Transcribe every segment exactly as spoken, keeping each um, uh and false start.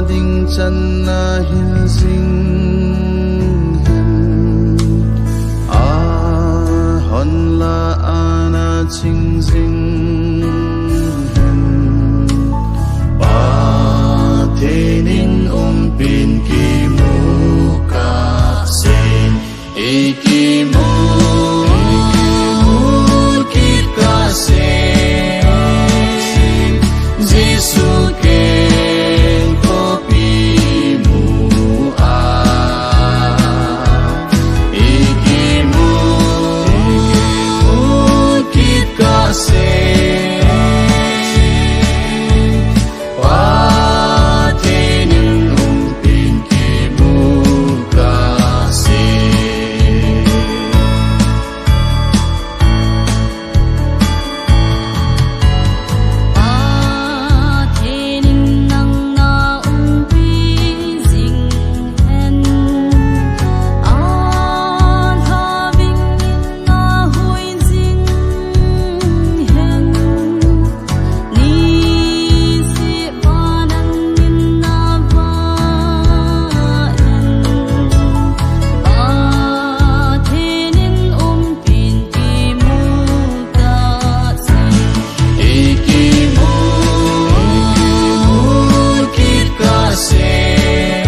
Ding channa hin jing hen, a hon la ana ching jing hen, Pathen in umpin kimu kah sen. Ikimu kit kah sen, Jesu kengkopi mu a. Ikimu kit kah sen, Pathen in umpin kimu kah sen. Pathen in nang na umpi jing hen. A lhaving in na hui jing hen. Ni si pa nang in na va hen. Pathen in umpin kimu kah sen. Ikimu kit kah sen,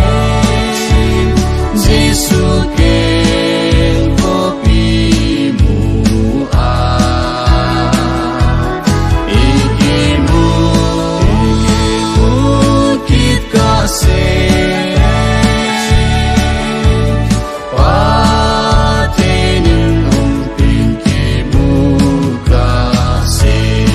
Jesu kengkopi mu a. Ikimu kit kah sen, Pathen in umpin kimu kah sen.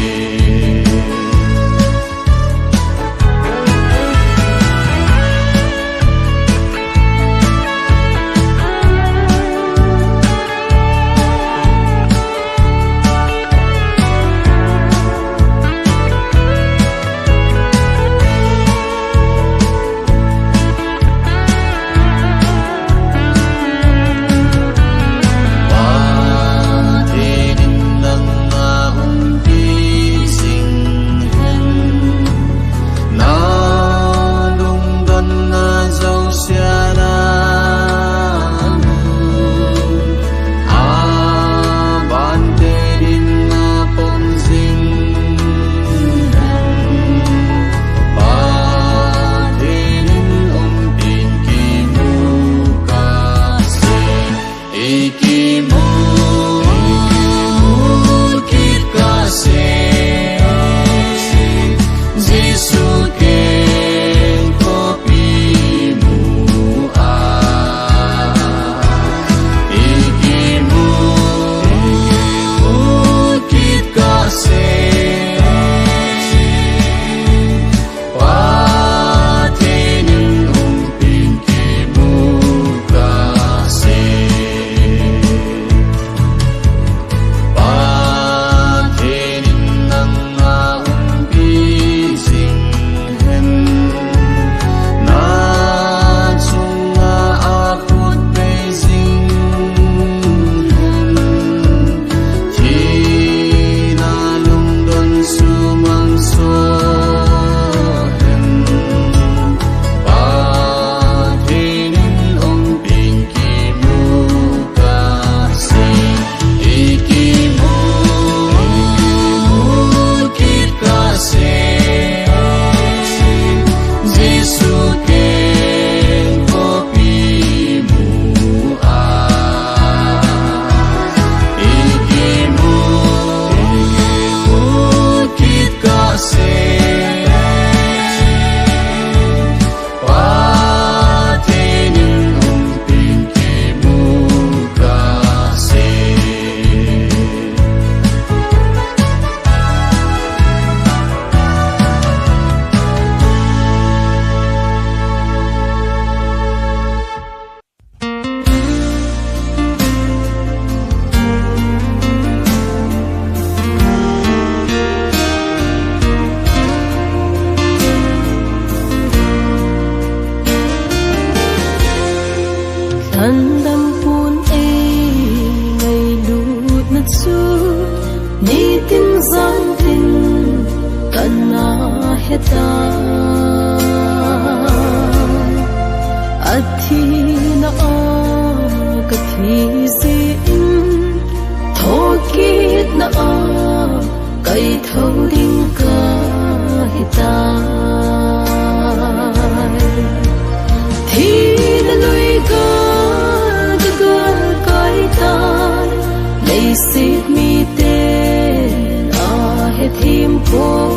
Pathen in nang na umpi jing hen. Na lungdon na jouse a na mu a, Pathen in na pom jing hen. Pathen in umpin kimu kah sen. Ikimu kit kah sen, Jesu kengkopi mu a. Ikimu kit kah sen, Pathen in umpin kimu kah sen. Pathen in nang na umpi jing hen. Na chunga a khut pei jing hen. Thina lungdon sumang so hen. Pathen in umpin kimu kah sen. Ikimu kit kah sen, Jesu kengkopi mu a. Ikimu kit kah sen, Pathen in umpin kimu kah sen. Lhandam pun ei ngailutna chu nitin jantin kana heta. Kaitho ding kahitai. Thina lui ka, ka, ka, kaitai. Leiset miten ahethempoi.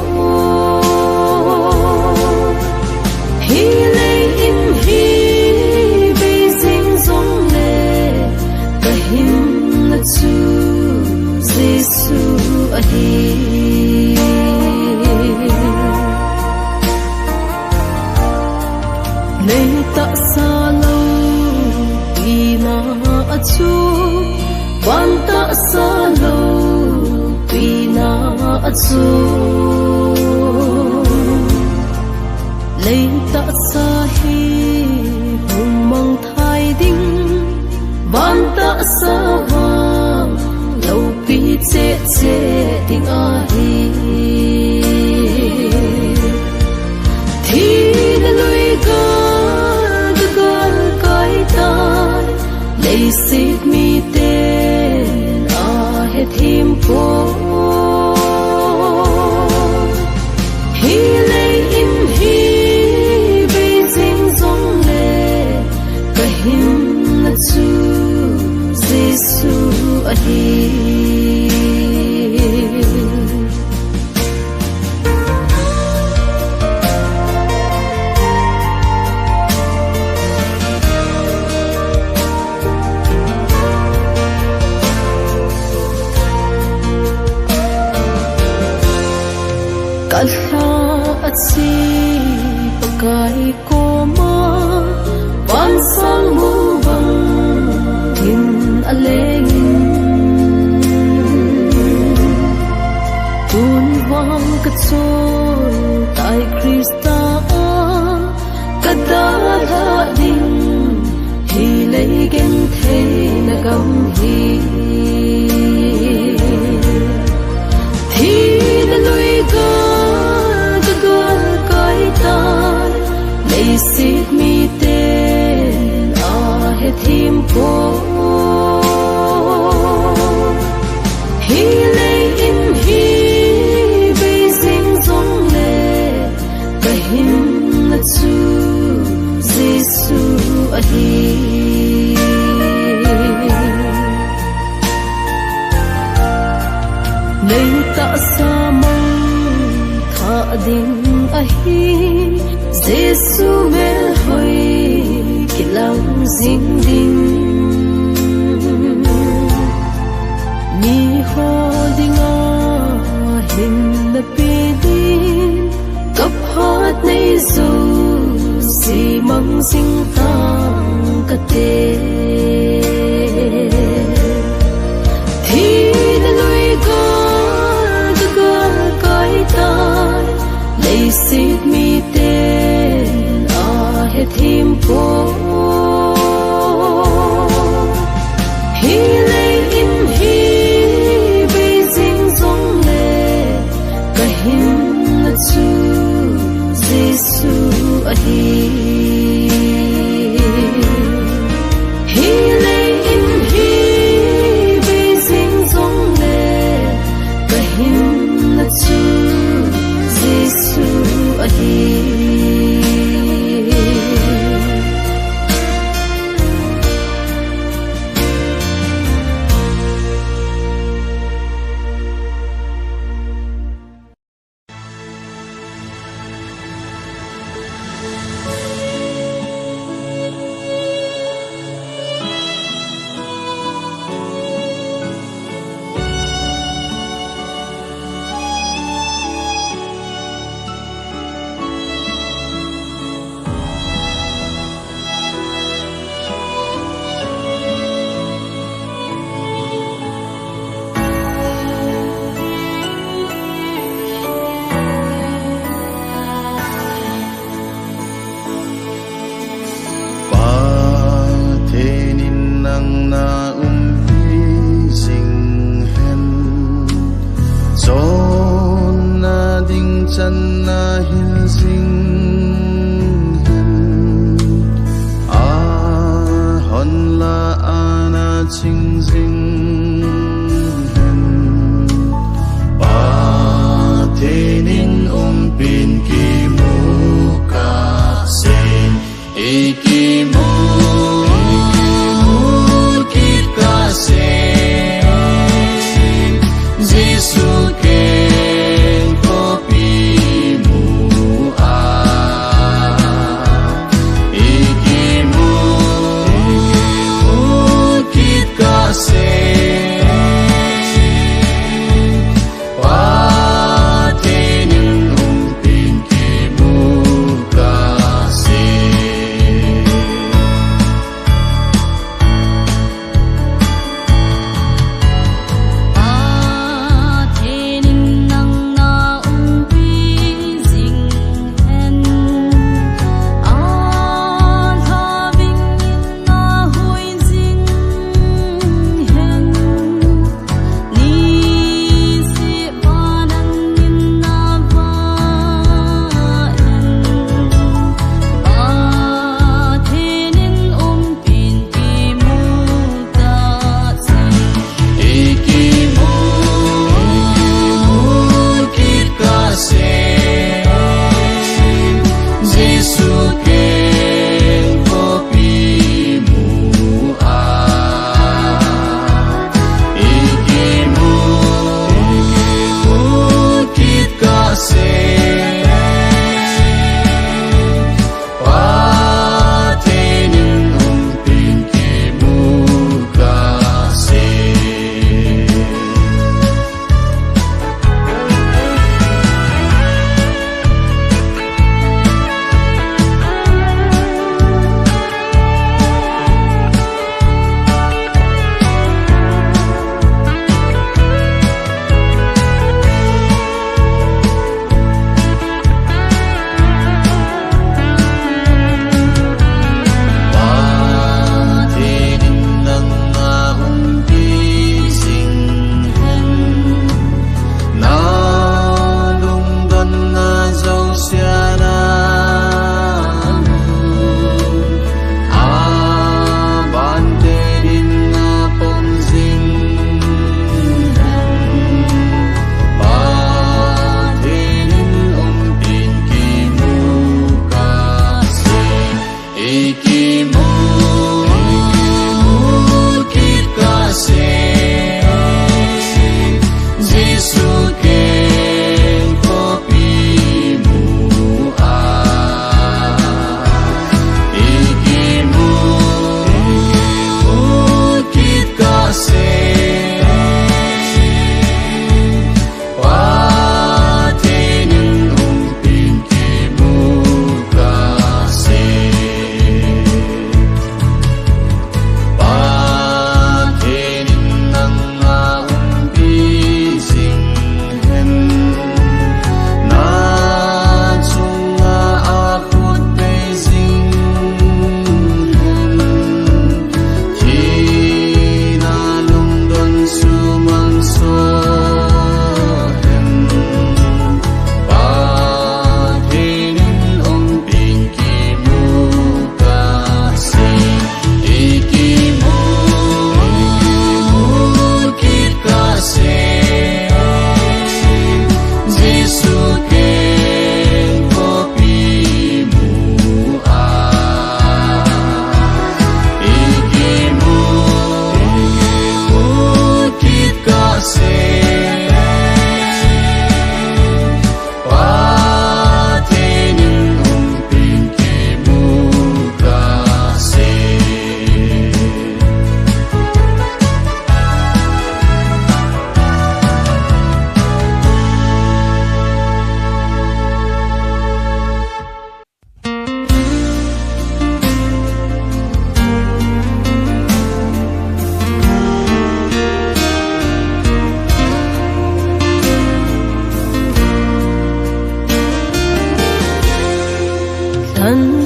Hileh in hi bei jing jongle, kahinna chu Jesu ahi. Leitahsa loupina a chu, vantahsa loupina a chu. Leitahsa hi hung mangthai ding, vantahsa vang loupi cheh cheh ding ahi. Thina lui ka, ka, ka, kaitai. Leiset miten ahethempoi. Hileh in hi bei jing jongle, kahinna chu Jesu ahi. Kalha ache Pakai koma, vansang mun bangin alengin. Tun vang kachontai Christa a, kadalha ding hi leigentheina gam hi. Thina lui ka, ka, ka, kaitai. Leiset miten ahethempoi. Hileh in hi bei jing jongle, kahinna chu Jesu ahi. Leitahsa mangthah ding ahi, Jesu melhoi kilang jing ding. Miho dinga hinna pe ding, kaphat nei jouse mang jing tang kate. Thina lui ka, ka, ka, kaitai. Leiset miten ahethempoi. Hileh in hi bei jing jongle, kahinna chu Jesu ahi. Hileh in hi bei jing jongle, kahinna chu Jesu ahi.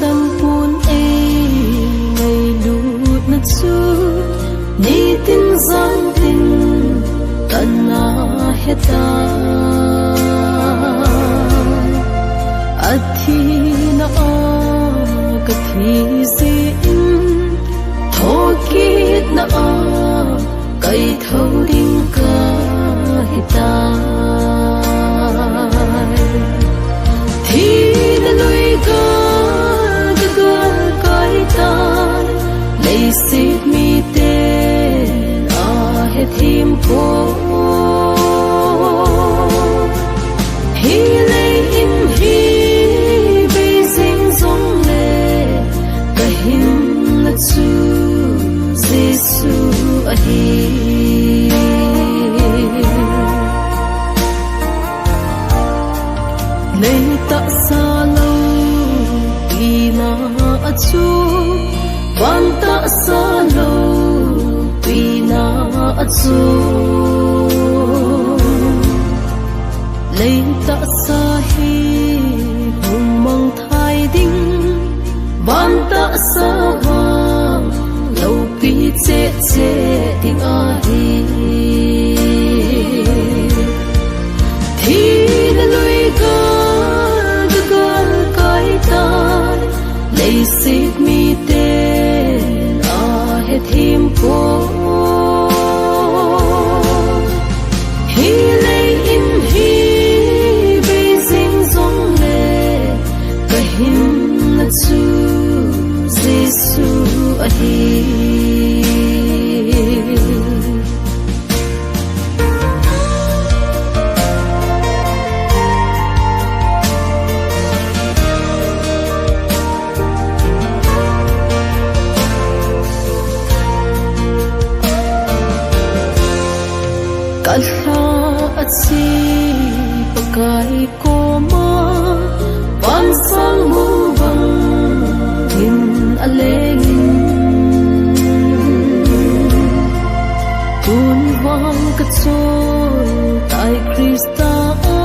Dampu'n ei ngailutna chu nitin jantin kana heta. Athina a kathi jeh in thokitna a kaitho ding kahitai. Thina lui gal ka galkai tai, leiset miten ahethem poi. Hileh in hi bei jeng jongle kahinna chu Jesu ahi. Lei tahsa loupina a chu, van tahsa loupina a chu, lei tahsa hi hung mangthai ding, van tahsa vang loupi cheh cheh ding ahi. Thina lui gal ka galkai tai, leiset miten ahethem poi. Hileh in hi bei jeng jongle kahinna chu Jesu ahi. Kalha a chi Pakai koma, van sang mun bangin alengin. Tun vang kachol tai Christa a,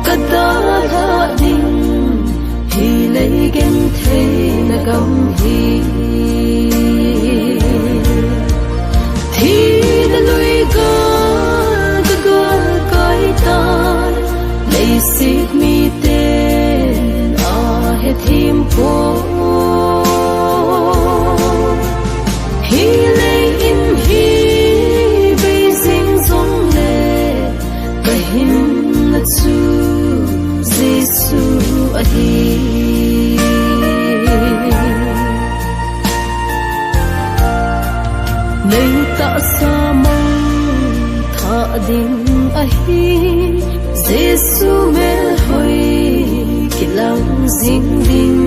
kadalha ding, hileh gentheina gam hi. Thina lui gal ka galkai tai, leiset miten ahethem poi. Hileh in hi bei jeng jongle kahinna chu Jesu ahi. Lei tahsa mangthah ding ahi, Jesu melhoi kilang jing ding.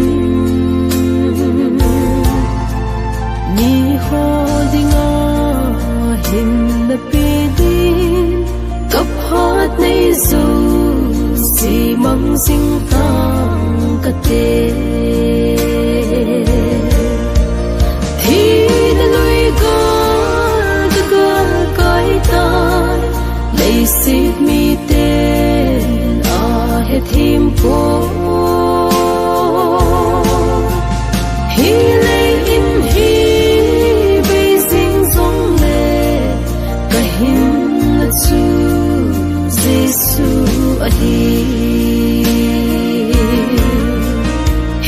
Miho dinga hinna pe ding, kaphat nei jouse mang jing tang kate. Thina lui gal ka galkai tai, leiset miten ahethem poi. Hileh in hi bei jeng jongle kahinna chu Jesu ahi.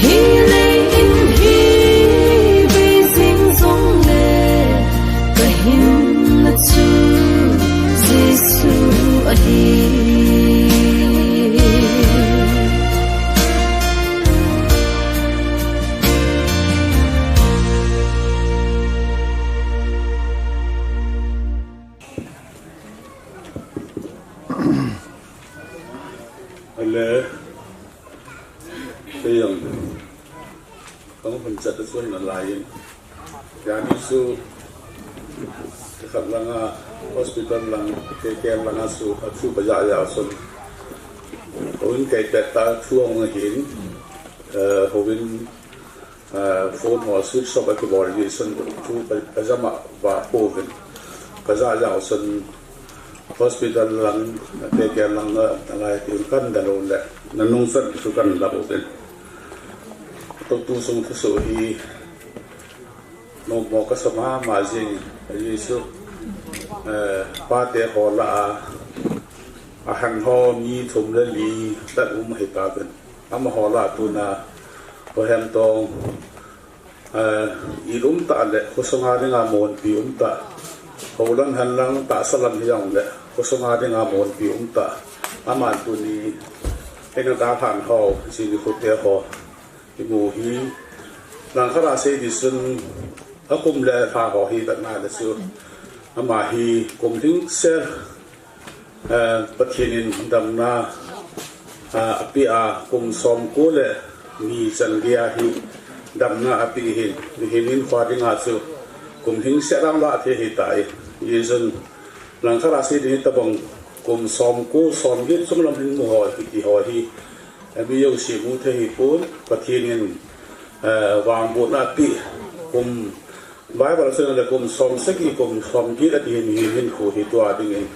Hileh in hi bei jeng jongle kahinna chu Jesu ahi. Ale, kei jong kahung chat a chun nalai in, jani chu, khat langa, hospital lang, kei kel langa chu athu kaja ja chun, houin kei pet ta thu ahung ahin, eh, houin, eh, phone ho switch off akibol jeh chun thu ka, kajam a va pouvin, kaja ja chun hospital lang, kei kel lang na, nalai tin kan da lou le, nanung chan chu kan da pouvin. Tutu sung thusoh hi nommo kasa mama jing, Jesu, eh, pate ho lah a, ahin ho mi thum le li tah um ahi tauvin. Amaho lah a tuna, Hohem Tong, eh, i um tah le, khosunga dinga monpi um tah. Holam henlang tahsa lam hijongle, khosunga dinga monpi um tah. Aman tuni, eina dalhan ho, jini khote ho. Imu hi, langkhat a sei ding chun, akum le lha ho hi vetna le chu. Ama hi kum lhingset, eh, Pathen in damna, eh, apeh a, kum somko le ni chan gei a hi damna apeh ahin, mihem hinkho dinga chu kum lhingset lang lah thei ahitai. Hijeh chun langkhat a sei ding hitabang kum somko, somget chunglam hin mu ho, kiti ho hi, eh, mi jouse mu thei ahipon, Pathen in, eh, vangbohna apeh, kum, Bible a chun le kum somsagi, kum somget ati hin, mihem hinkho hi tua dingin.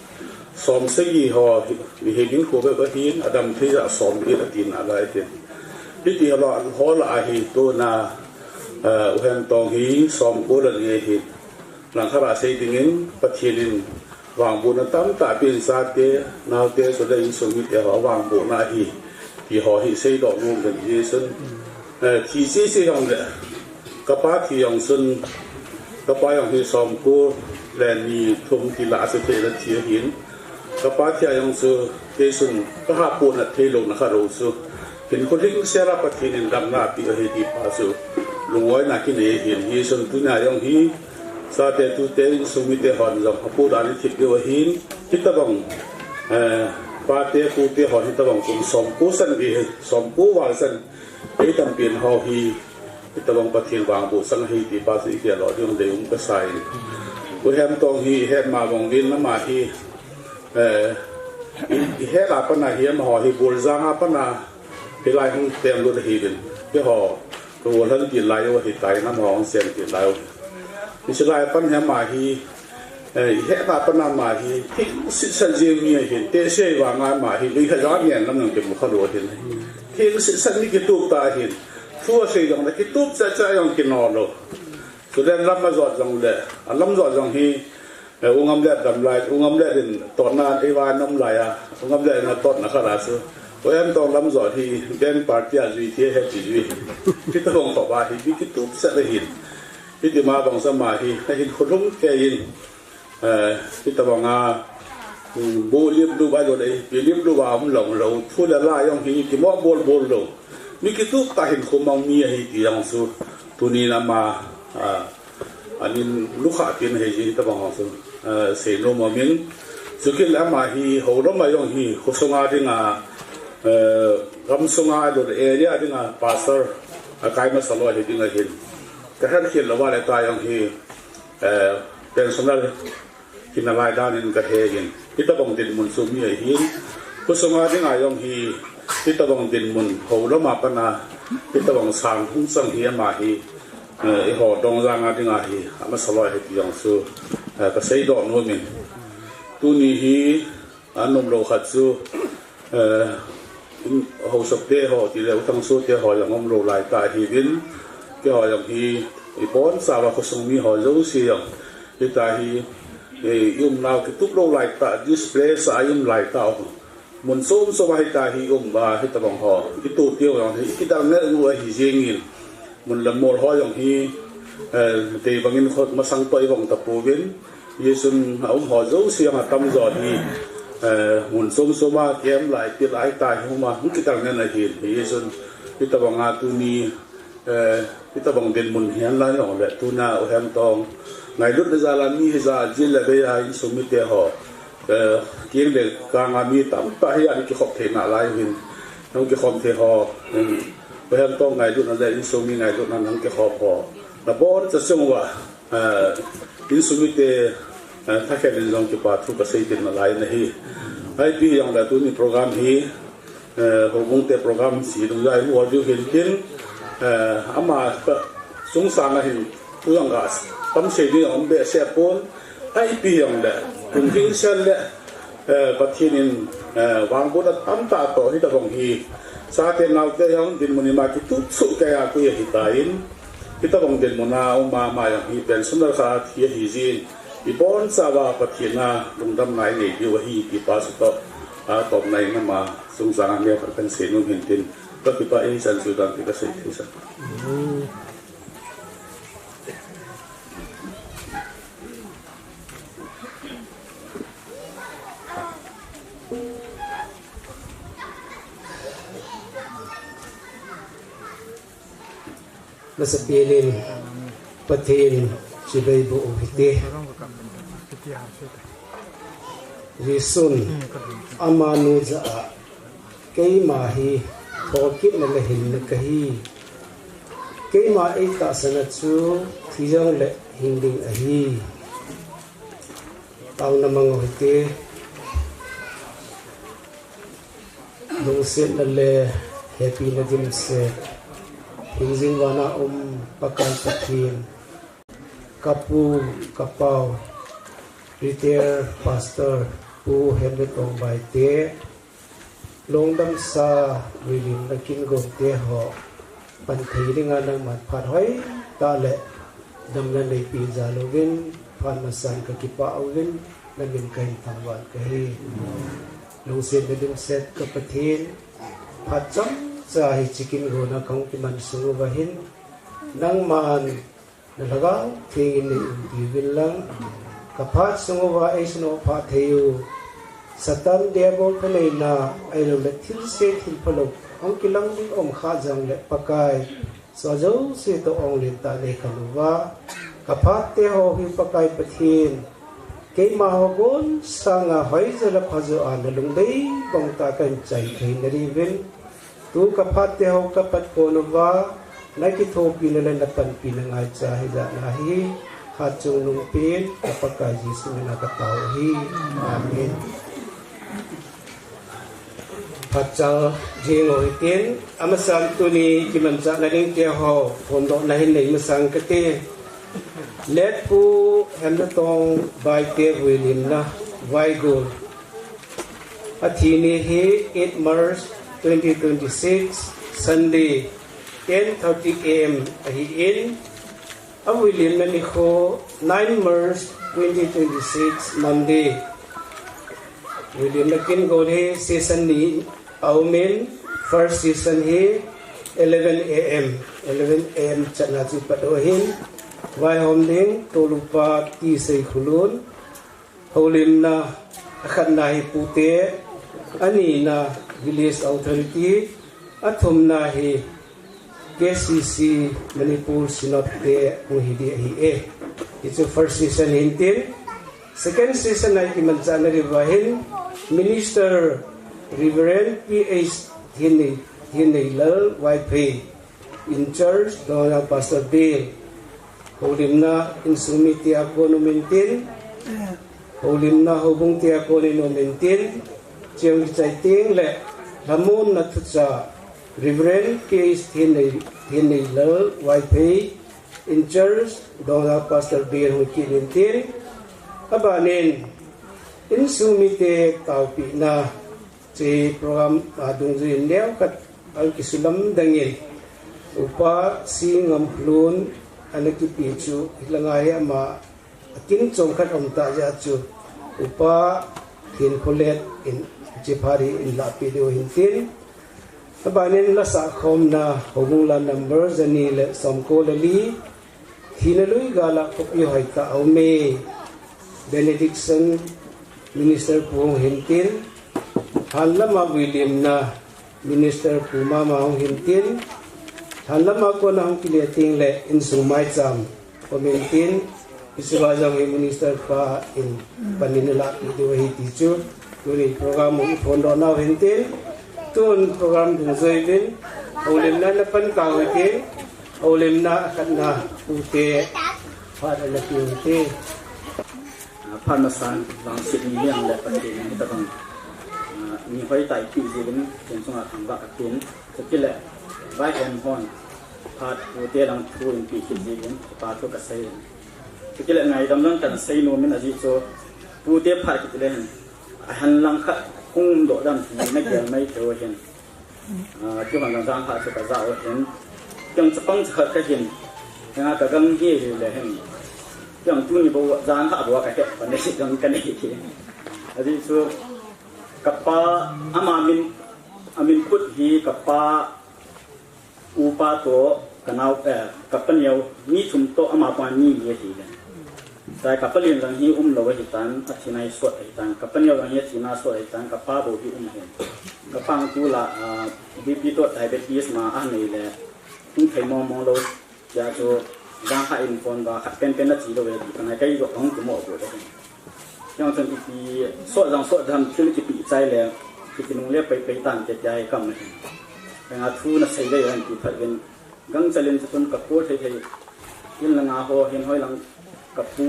Somsagi ho, mihem hinkho bep ahin, adam thei jeh a somget ati nalai ahin. Hiti ho lah a hi tuna, eh, Hohem Tong hi somko le ni ahin. Langkhat a sei dingin, Pathen in vangbohna tamtah apeh in, chate, naote, chule insung mite ho vangbohna ahi, ti ho hi seidoh nom kati ahi. Chun, eh, thi cheh cheh jong le, kapa thi jong chun, kapa jong hi somko le ni thum ti lah a chu thei le thi ahin. Kapa thi a jong chu, kei chun, kaha pohnat thei louna khat ahi chu. Hinkho lhingset a Pathen in damna apeh ahi ti pa chu, lungngaina kinei ahin. Hijeh chun tunia jong hi, chate tute insung mite hon jong, apohnat athip diu ahin, hitabang, eh, pate pute hon hitabang kum somko chan gei, somko val chan, ei tampin ho hi, hitabang Pathen vangboh chang ahi ti pa chu i gel lou ding deium kasa in. Hohem Tong hi, ihet ma bang uvin ama hi, eh, i, ihet a pat a hi, amaho hi, Boljang a pat a, hilai hung temlut ahiuvin. Keiho, ka gol han ti lai u ahitai, amaho hung sem ti lai u. Hiche lai a pat hi ama hi, eh, ihet a pat a ama hi, thengsetset jeng mi ahin, tehse vang a ama hi, lui khat jong angen lam jong kimu kha lou ahin. Thengsetset mi kitup tah ahin, thu asei jong le kitup chet chet jong kino lou. Chule lam ajot jong le, alam jot jong hi, eh, U Ngamlet dam lai, U Ngamlet in totna ei vang a um lai a, U Ngamlet in atotna khat a chu, Hohem Tong lam jot hi, band party a jui thei ahi ti jui. Hitabang khop a hi, mi kitup chet ahin. Hiti ma bang chu ama hi, ahin kholhum kei in, eh, hitabang a, um, bu lim lu ba jo le, pi lim lu ba um lou lou, thu le la jong hi, kimo bol bol lou. Mi kitup tah hinkho mang mi ahi ti jong chu, tunin ama, ah, anin lukha tin ahi jeh in hitabang jong chu, ah, seinom aumin. Chukit le ama hi, holam a jong hi, khosunga dinga, eh, gamsunga, area dinga, pastor, akai masa lou ahi ding ahin. Kahet khel lou va le ta jong hi, eh, pensioner, Hina lai dan in kahe in, hitabang dinmun chu mi ahin, khosunga dinga jong hi, hitabang dinmun holam a pat a, hitabang sang hung chang hi ama hi, eh, eiho Dongjang a dinga hi, amasa lou ahi ti jong chu, eh, kaseidoh nom in. Tuni hi, anom lou khat chu, eh, haosa te ho, tile U Thangso te ho jong aum lou lai tah ahiuvin, keiho jong hi, ibonchauva khosung mi ho jouse jong, hitia hi, eh, i umnau kitup lou lai tah, displace a i um lai tah, mun chom chom a hitia hi i um uva, hitabang ho, i toh teu jong hi, i kidang ngen u ahi jeng in, mun le mol ho jong hi, eh, tei bangin kho masang toh i vong tapouvin, Jesun a um ho jouse jong atamjo hi, eh, mun chom chom a kem lai, ti lai tah hi um a, hung kidang ngen ahi, Jesun, hitabang a tuni, Eh, hitabang dinmun hihen lai jongle, tuna U Hemtong ngailutna jal a mi hijat, jil le bei a insung mite ho, eh, keng le kang a mi tamtah hi ana kikhop thei nalai u hin, nahung kikhom thei ho, eh, U Hemtong ngailutna le insung mi ngailutna nahung kikhom ho, naboncha chung uva, eh, insung mite, eh, thakhat in jong kipa thu kasei kit nalai nahi. Ipi hijongle tuni program hi, eh, houbung te program si dungjui a imu diu hin tin, eh, ama ka chungsang a hin thu jong katam sei ding aum behseh pon, ipi hijongle, kum hing sel le, eh, Pathen in, eh, vangbohna tamtah toh hitabang hi, Chate naote jong dinmun ima kitup suh keiya koi ahitan, hitabang dinmun a um ama jong hi pensioner khat hi ahijin, ibonchauva Pathen a lungdamna inei diu ahi ti pa chu toh, a tawpna in ama chungchang a neokhat kan seinom hintin, kakipah e, chan chu dan ti kasei thei sa. Masapen in Pathen chibai boh u hite. Jesun amanu jah a, keima hi thokitna le hinna kahi. Keima eitahsan a chu thi jongle hing ding ahi. Taona mang u hite. Lungsetna le hepina dimset, hingjing vana um Pakai Pathen, kapu, kapau, retired pastor Pu Hemletong Baite, lungdamsa Vuilimna kin gonte ho, pan thei dinga nangman phat hoitah le damna neipe jal uvin, phat masan kakipah uvin, namin kahin thangvah kahi. Lungsetna dimset ka Pathen, phat chomcha hiche kin gona kahung kiman sung uva hin, nangman na Lhagao Theng in nei umpi uvin lang, ka phat sung uva eisunoh phah thei u Satan Diabol thaneina, ahilouleh thilse thilphalou hung kilang ding um kha jongle Pakai, chua jouse toh ong lentah nei khan uva, ka phat te ho hi Pakai Pathen, keima ho gon sanga hoijo le phajo a na lungdei bang tah a kahin chai thei na diuvin, tu ka phat te ho ka pat kon uva, na kithopina le na panpina ngaicha hijat na hi, Hatchungnungpen ka Pakai Jesu mina ka tao u ahi. Amen. Phatchal jing u hitin, amasan tuni kimanchahna ding te ho phondohna hin nei masang kate. Late Pu Hemletong Baite Vuilimna, Vaigul. Athi ni hi eight March twenty twenty-six, Sunday, ten thirty A M ahin, avuilimna nikho nine March twenty twenty-six, Monday. Vuilimna kin gon hi session ni aumin, first session hi eleven A M, eleven A M chan a chu pat u ahin, vaihom ding Tolupa T Seikhulun, houlimna akhatna hi Pute, anina Village Authority, athumna hi K C C Manipur Synod te hung hi ding ahi e. Hichu first session hintin, second session a kimanchahna diuva hin Minister Reverend P H Thinei, Thineilal Vaiphei, in charge Donald Pastor Bill. Houlimna insung mite a kon um intin, houlimna houbung te a kon in um intin, cheng kichai teng le lhamonna thucha Reverend K H Thinei, Thineilal Vaiphei, in charge Donald Pastor Bill hung kit intin, abanin insung mite taopina, hiche program a dungjui in neokhat a kisulam dangin Upa C Ngamlun ana kipe chu hilanga hi ama akin chomkhat aum tah jeh a chu Upa Thinkholet in hiche phat hi in lahpeh diu hintin, abanin lasah khomna houbung la number jani le somko le li, Thina lui gal a khopi hoitah a um e. Benediction Minister Pu hung hintin, lhan lama vuilimna Minister Pu mama hung hintin, lhan lama kona hung kile teng le insung maicham um intin, hichea jong hi Minister pa in panin alahpeh diu ahi ti chu, tuni program u iphondoh nau hintin, tun program dungjui uvin houlimna na pan tau hitin, houlimna akhatna Pute phat ana pe u hite. Ah, phat masan vangset ni hijongle Pathen in hitabang, ah, ni hoitah eipeh jeh uvin Pathen chunga thangvah katin, chutile vaihom hon phat Pute lang thu eipeh kit jeh uvin kipa thu kasei in, chutile ngaidam lang kana sei nom in, ajeh chu Pute phat kiti le hin ahen lang khat hung umdoh dan hi nagel mai thei u ahin. Ah, kihon lang jang kha chu ka ja u hin. Kihon chapang cha khat ka hin. Hinga ka gang hi hi le hin. Kihon tuni bou jang kha bou ka het pa nei jong ka nei hi. Ajeh chu ka pa ama min, a min put hi ka pa upa toh ka nao, eh, ka pa neo ni thum toh ama pa ni ni hi le. Chai ka pa len lang hi um lou ahi tan, a thina hi sot ahi tan, ka pa neo lang hi a thina sot ahi tan, ka pa bou hi um ahi. Ka pa ang tu la, ah, B P toh diabetes ma a nei le, hung thei mong mong lou, tia chu, jang kha in phone ba, khat pen pen a chi lou e, ka nai kai jo hung tu mo ko da. Yang chun ipi, sot jang sot jam thil kipi chai le, kipi nung le pai pai tan ke tia hi kam ahi. Ka nga thu na sei le yan ki phat vin, Gangchal in chun ka kol thei thei. In lang a ho hin hoi lang ka pu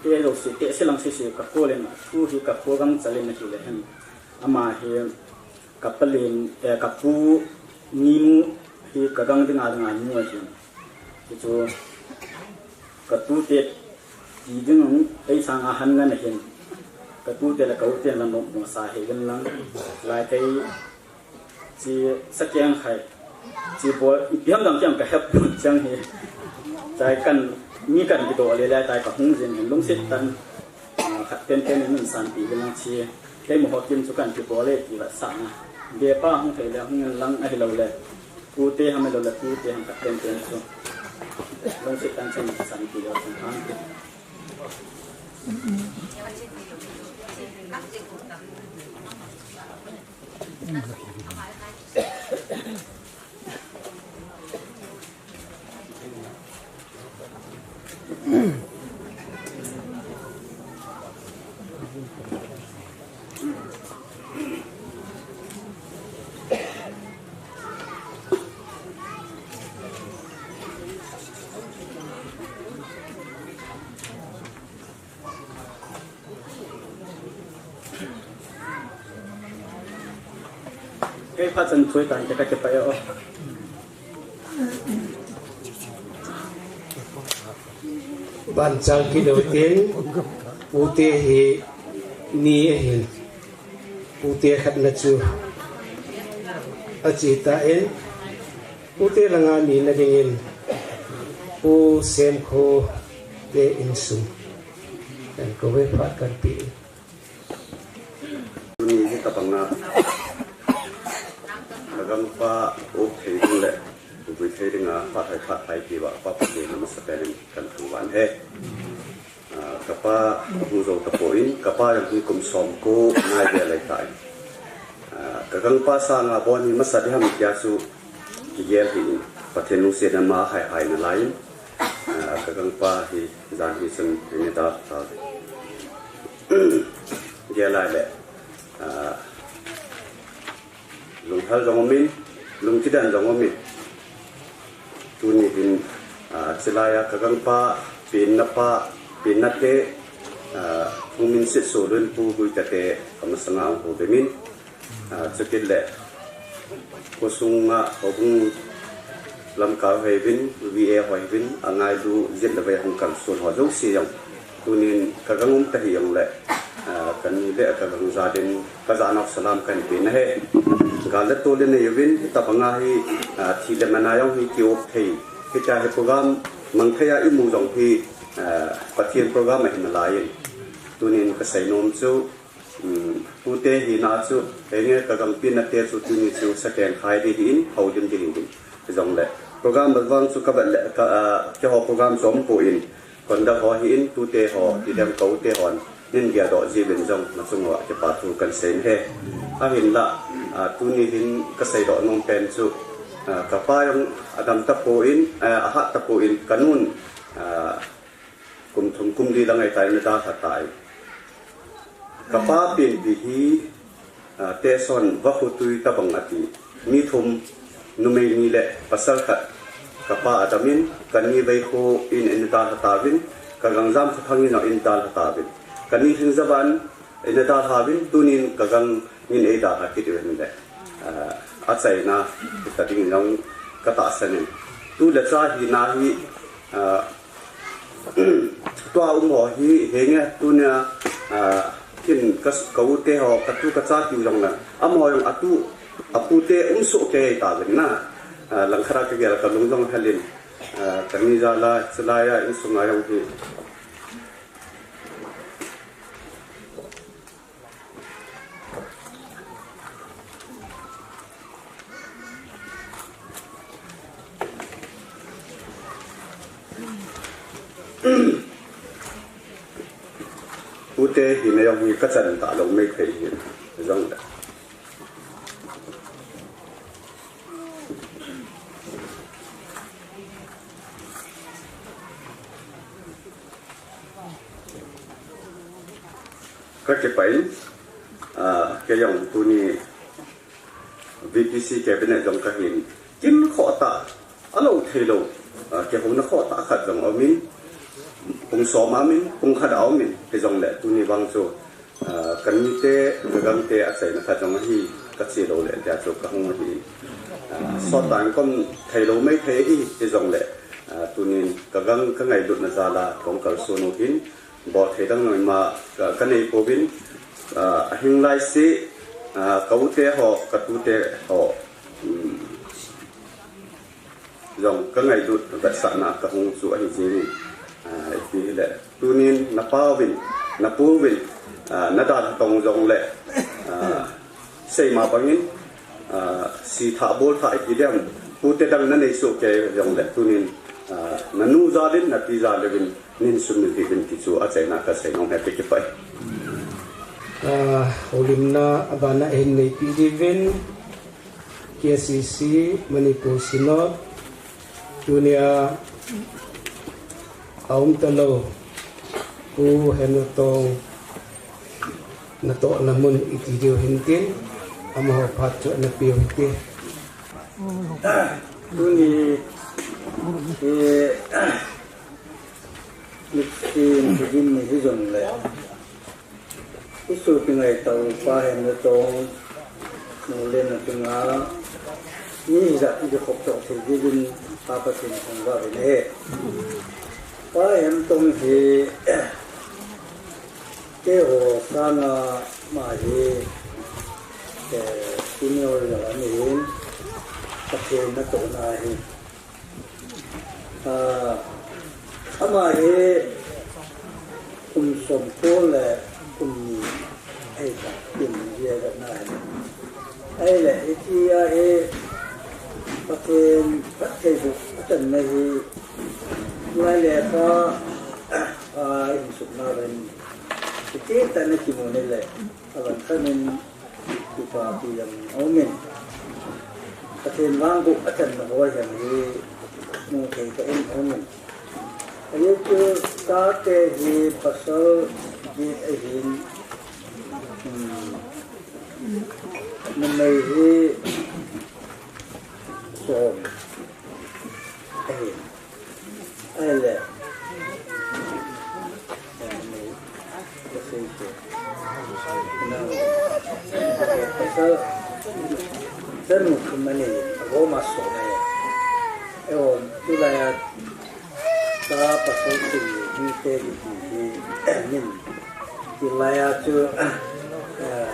te lo si te si lang si si ka kol in thu hi ka kol gangchal in ahi le hin. Ama hi ka pa len, eh, ka pu ni nu hi ka gang ding a ding a nu ahi. Chu chu ka tute ti ding ei sang a han ngan ahin. Ka tute le ka u te la mo mo sa he gan lang. Lai kai Chi sakeng khai. Chi bol, ipi ham dang kiam ka hep chang hi. Chai kan, mi kan kidoh le le chai ka hung jin hin lungset tan. Ah, khat pen pen in san ti le nang chi. Kei mo ho kim chu kan kibol le ti va sa na. Be pa hung thei le hung lang ahi lo le. Pu te ham lo le pu te ham khat pen pen chu. Lungset tan chin san ti le chang hang ti. Kei phat chan thui tan ke ka ke pa e o. Ban chang kit lou tin, pu te hi ni ahin, pu te khat na chu a chi ta in, pu te langa ni na ding in, Pu Semkho te insung kan ko ve phat kan pi. Tuni hi ka bang a, ka gangpa up thei ding le, pu gui thei ding a, phat hai, phat hai ti va, pa pa ding a masa pen in kan thangvah e. Ah, ka pa hung jou tapon, ka pa jong hi kum som ko ngai ve lai tai. Ah, ka gangpa sanga bon hi masa ding ham tia chu kigel hi in, Pathen lungset na ma hai hai na lai in. Ah, ka gangpa hi jan hi chun ini ta ta. Gel lai le. Ah, Lunghel jong um in, lungkidan jong um in. Tuni hin, ah, chilai a ka gangpa, penna pa, penna te, ah, hung min sit so lun pu gui ta te, ka masanga ang pu be min. Ah, chukit le, ko sunga, ko bung lam ka hoi vin, V A hoi vin, a ngai lu, jit le ve hung kan sun ho jong si jong. Tunin ka gang um ta hi jong le, ah, ka ni le ka gang ja din, ka ja nok salam kan pe na he. Gal le tol le nei uvin, ta banga hi, ah, thi le mana jong hi ki op thei. Hitia hi program mang thei a i mu jong hi, ah, Pathen program a hi na lai in. Tunin ka sei nom chu, um, pu te hi na chu, henge ka gang pi na te chu tuni chu second khai di hi in, hau dim di hi in. Jong le, program bal vang chu ka bat le, ka, ah, ke ho program som pu in, Konda ho hi in tute ho, ti dem ko te hon, nin gel doh ji vin jong, ma chung ho, kipa thu kan sei he. Ahin la, ah, tuni hin ka sei doh nom pen chu, ah, ka pa jong a dam ta po in, ah, a hat ta po in, ka nun, ah, kum thum kum li la ngai tai na da kha tai. Ka pa pen pi hi, Ah, Teson, va khu tui ta bang ati. Mi thum, numei ni le pasal khat. Ka pa a dam in, ka ni vei khu in in dal ha ta vin, ka gang jam khu thang in in dal ha ta vin. Ka ni thing za van, in dal ha vin, tunin ka gang in ei dal ha kit vin le. Ah, a chai na, ka ding jong ka ta san in. Tu le cha hi na hi, ah, Tua um ho hi, henge tunia, ah, kin ka s-, ka u te ho, ka tu ka cha tiu jong le. Amaho jong a tu, Apute um soh kei ta vin na. Ah, langkhat a kagel a kalung jong hel in. Ah, kani jal a, chulai a, insung a jong hi. Pute hina jong hi kachan talou maithei hi jong le. Kakipah in, ah, kei jong tuni VPC cabinet jong kahin, kin khoh ta, alou thei lou, ah, kihouna khoh ta khat jong aum in, pung som aum in, pung khat aum in, hijongle tuni vang chu, ah, kamite, kagangte achaina khat jong ahi, kache lou le tia chu kahung ahi. Ah, sot tah in kaum thei lou maithei ahi, hijongle, ah, tunin kagang kangailutna jal a kahung kalson u hin, bol thei dang noima ka, kanei pouvin, ah, ahing lai se, ah, ka ute ho, ka tute ho, um, jong kangailut vetsahna kahung chu ahi jing in, ah, ipi hile. Tunin napauvin, napuuvin, ah, nadan tong jongle, ah, seima bangin, ah, si thah bol thah ipi diam, pute dang nanei soh kei jongle, tunin, ah, nanu jal in, napi jal in, nin sumil hih uvin ti chu achaina kasei nom e, kakipah e. Ah, houlimna abana hin neipi diuvin, KCC, Manipur Synod, tunia aum talou, Pu Hemlatong, natohna mun iti diu hintin, amaho phat chu ana peh u hite. Tuni, eh, Nitin, tujin ni hijongle, isopi ngaitah u Pa Hemlatong, nu le nao chunga, mi hijat in kikhop toh thei diuvin, Pa Pathen thangvah in ahi. Pa Hemlatong hi, keiho sanga ama hi, eh, senior jong ana hin, Pathen natohna ahi. Ah, ama hi kum somko le kum ni ahi ta, kum ni ahi ta na ahi. Ahile, hitia hi Pathen phattheiboh achanna hi, lai le ka, ah, insung na len, hiti tah in kimu ni le, alangkhat in, kipapi jong aumin. Pathen vangboh achanna ho jong hi mu thei tah in aumin. Ajeh chu chate hi pasal get ahin, um, numei hi som ahin. Ahile. Pasal, chanu thum ana nei, agoma som ahi. Eiho, tulai a, cha pasal thum ni te hi, hi, min. Tulai a chu, eh, eh,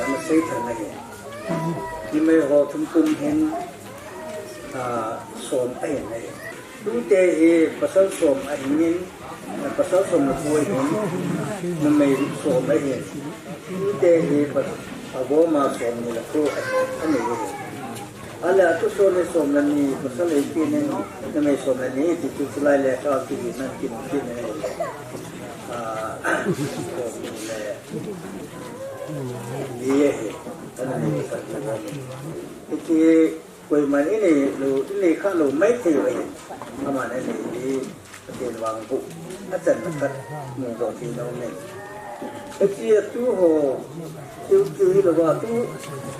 ana sei thang ahi. Numei ho thum pum hin, ah, som ahin ahi. Tute hi pasal som ahingin, pasal som le ko ahin, numei som ahin. Tute hi pas-, agoma som ni le ko ahin, ani ahin. Ahile atuson hi som le ni, pasal eighteen in, numei som le ni, ti chu chulai le ka ti nan ki mun ti ne. Ah, som le ni ahi. Ani pasal ni. Iti Koiman inei lou, inei kha lou maithei u ahin. Aman anei hi, Pathen vangboh achanna khat mudoh thei nom e. Hiche a tu ho, tiu tiu hilou va tu,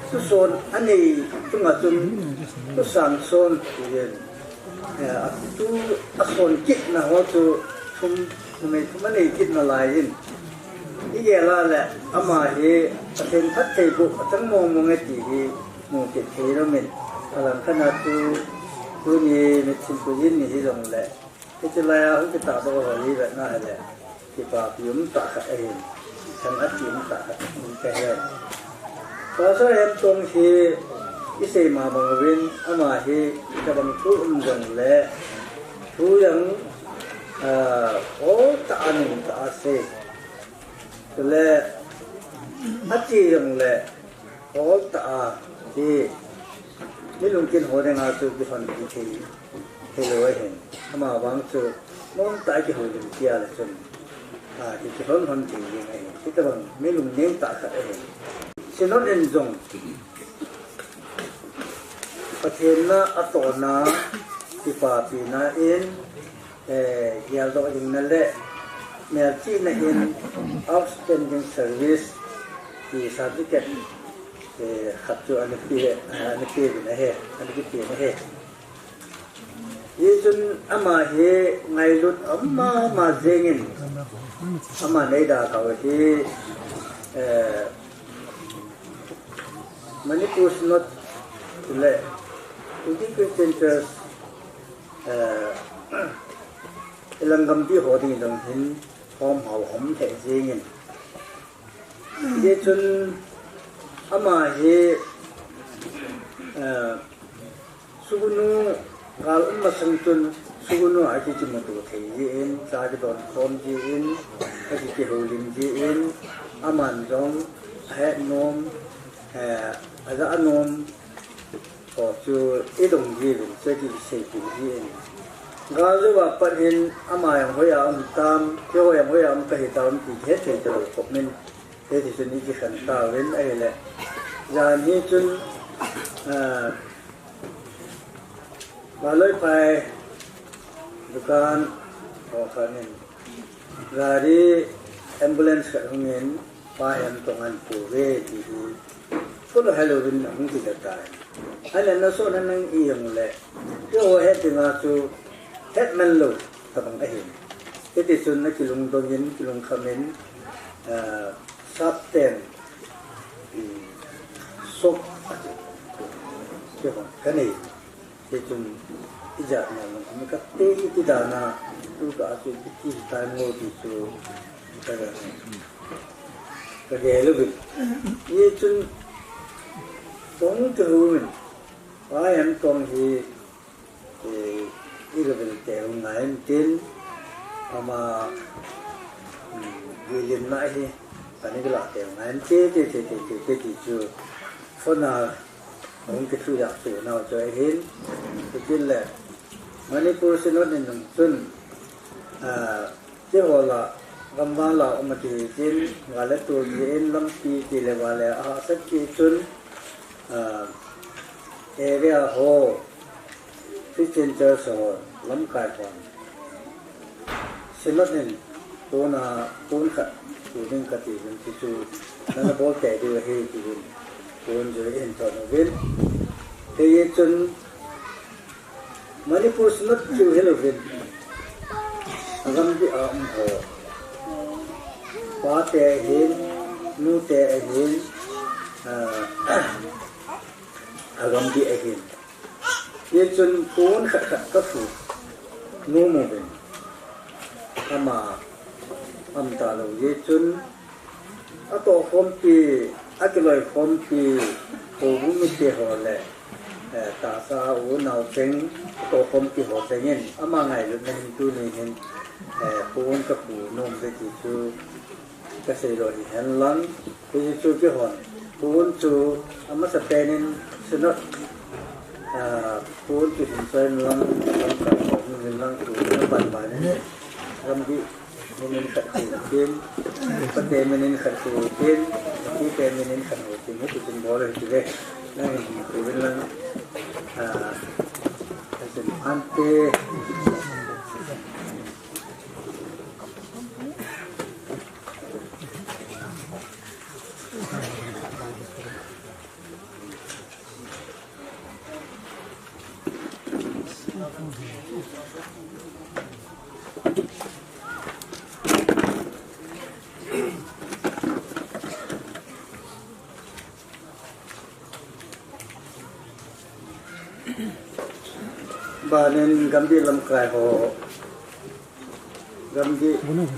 tu son anei, tu nga chun, tu sang son, ti ven. Eh, a tu a son kitna ho chu, thum, numei thum anei kitna lai in. Igel a le, ama hi, Pathen phattheiboh, achang mong mong e ti hi, Mu kit thei lou min. Alangkhat a tu, tuni nitin tujin ni hijongle. Hiche lai a hung kitahdoh ho hi vetna hile. Kipapi um tah khat ahin. Thang ati um tah khat um kahe. Pastor Hemtong hi isei ma bang uvin, ama hi itobang thu um jongle, thu jong, ah, oltah a nungtah a asei. Chule, ache jongle, oltah a hi, mi lungkin ho dinga chu kihon kithei hilou ahin. Amavang chu, nomtah a kihoulim tia le chun, ah, ki, kihon hon thei jeng ahi. Hitobang mi lungneng tah khat ahi. Synod in jong, Pathen na atohna, kipapina in, eh, geldoh dingna le, melchihna in outstanding service ti certificate, eh, khat chu ana pe, ana pe uvin ahi, ana kipe in ahi. Hichun ama hi ngailut ama, ama jengin, ama neidalhau hi, eh, Manipur Synod le Kuki Christian Church, eh, ilang gamgi ho ding jong hin khom hao um lheh jengin. Hichun ama hi, eh, Sugnu gal um masang chun Sugnu a kikimuto thei jin, cha kidon khom jin, akikihoulim jin, aman jong ahet nom, eh, ajah nom, ho chu idong jiuvin, chu kiseipeh jin. Gal jou a pat hin ama jong hoiya um tam, keiho jong hoiya um kahi tam ti kihet thei talou khop in. Hiti chun ikikhen tauvin ahile. Jan hi chun, ah, Valoiphai dukan ho khat in gari ambulance khat hungin Pa Hemtong ahin pouve ti hi follow helouvin ahung kija tai. Ahile nasohna nang i jongle, keiho het dinga chu hetman lou tobang ahin. Hiti chun nakilungdong in, kilungkham in, ah, Sapten, um, shock ati. Keiho kanei. Hichun ijat na lung, mi kati iti dana, tu ka chu iti time ngo ti chu, ka, kagel uvin. Hichun, tong te uvin, Pa Hemtong hi, eh, i gavel teu ngai in tin, ama, um, guilimna hi, ani gala teu ngai in te, te, te, ti chu, phone a, Hung kithudah chu nau chu ahin, hitin le Manipur Synod in jong chun, ah, keiho la, gamvang la um ati hitin, gal le tol jeh in lampi ti le va le ahahsat ti chun, ah, area ho, Christian Church ho, lamkai hon. Synod in, tuna, tun khat, tu ding kati uvin, ti chu, nana bol tei diu ahi, ti uvin, tun jui in thot uvin. Hichun, Manipur Synod chu hilouvin, agam bih a um ho. Pa te ahin, nu te ahin, ah, agam bih ahin. Hichun pon khat khat ka fu nom uvin. Ama um talou hichun atoh khompi, akiloi khompi, houbung mite ho le, eh, tahsa u nao cheng, atoh khompi ho cheng in, ama ngailutna hin tuni hin, eh, pon ka fu nom uve ti chu, Ka sei lou hi hen lang, hichu keihon, pon chu, amasa pen in, Synod, ah, pon chu hin choi lang, lang ka, hin lang chu, na ban ban in, ram di, min in khat chu tin, pa te min in khat chu tin, ti te min in khat chu tin, hichu tin bol hi ti ve, na hin chu in lang, ah, ante, Banin gamgi lamkai ho. Gamgi,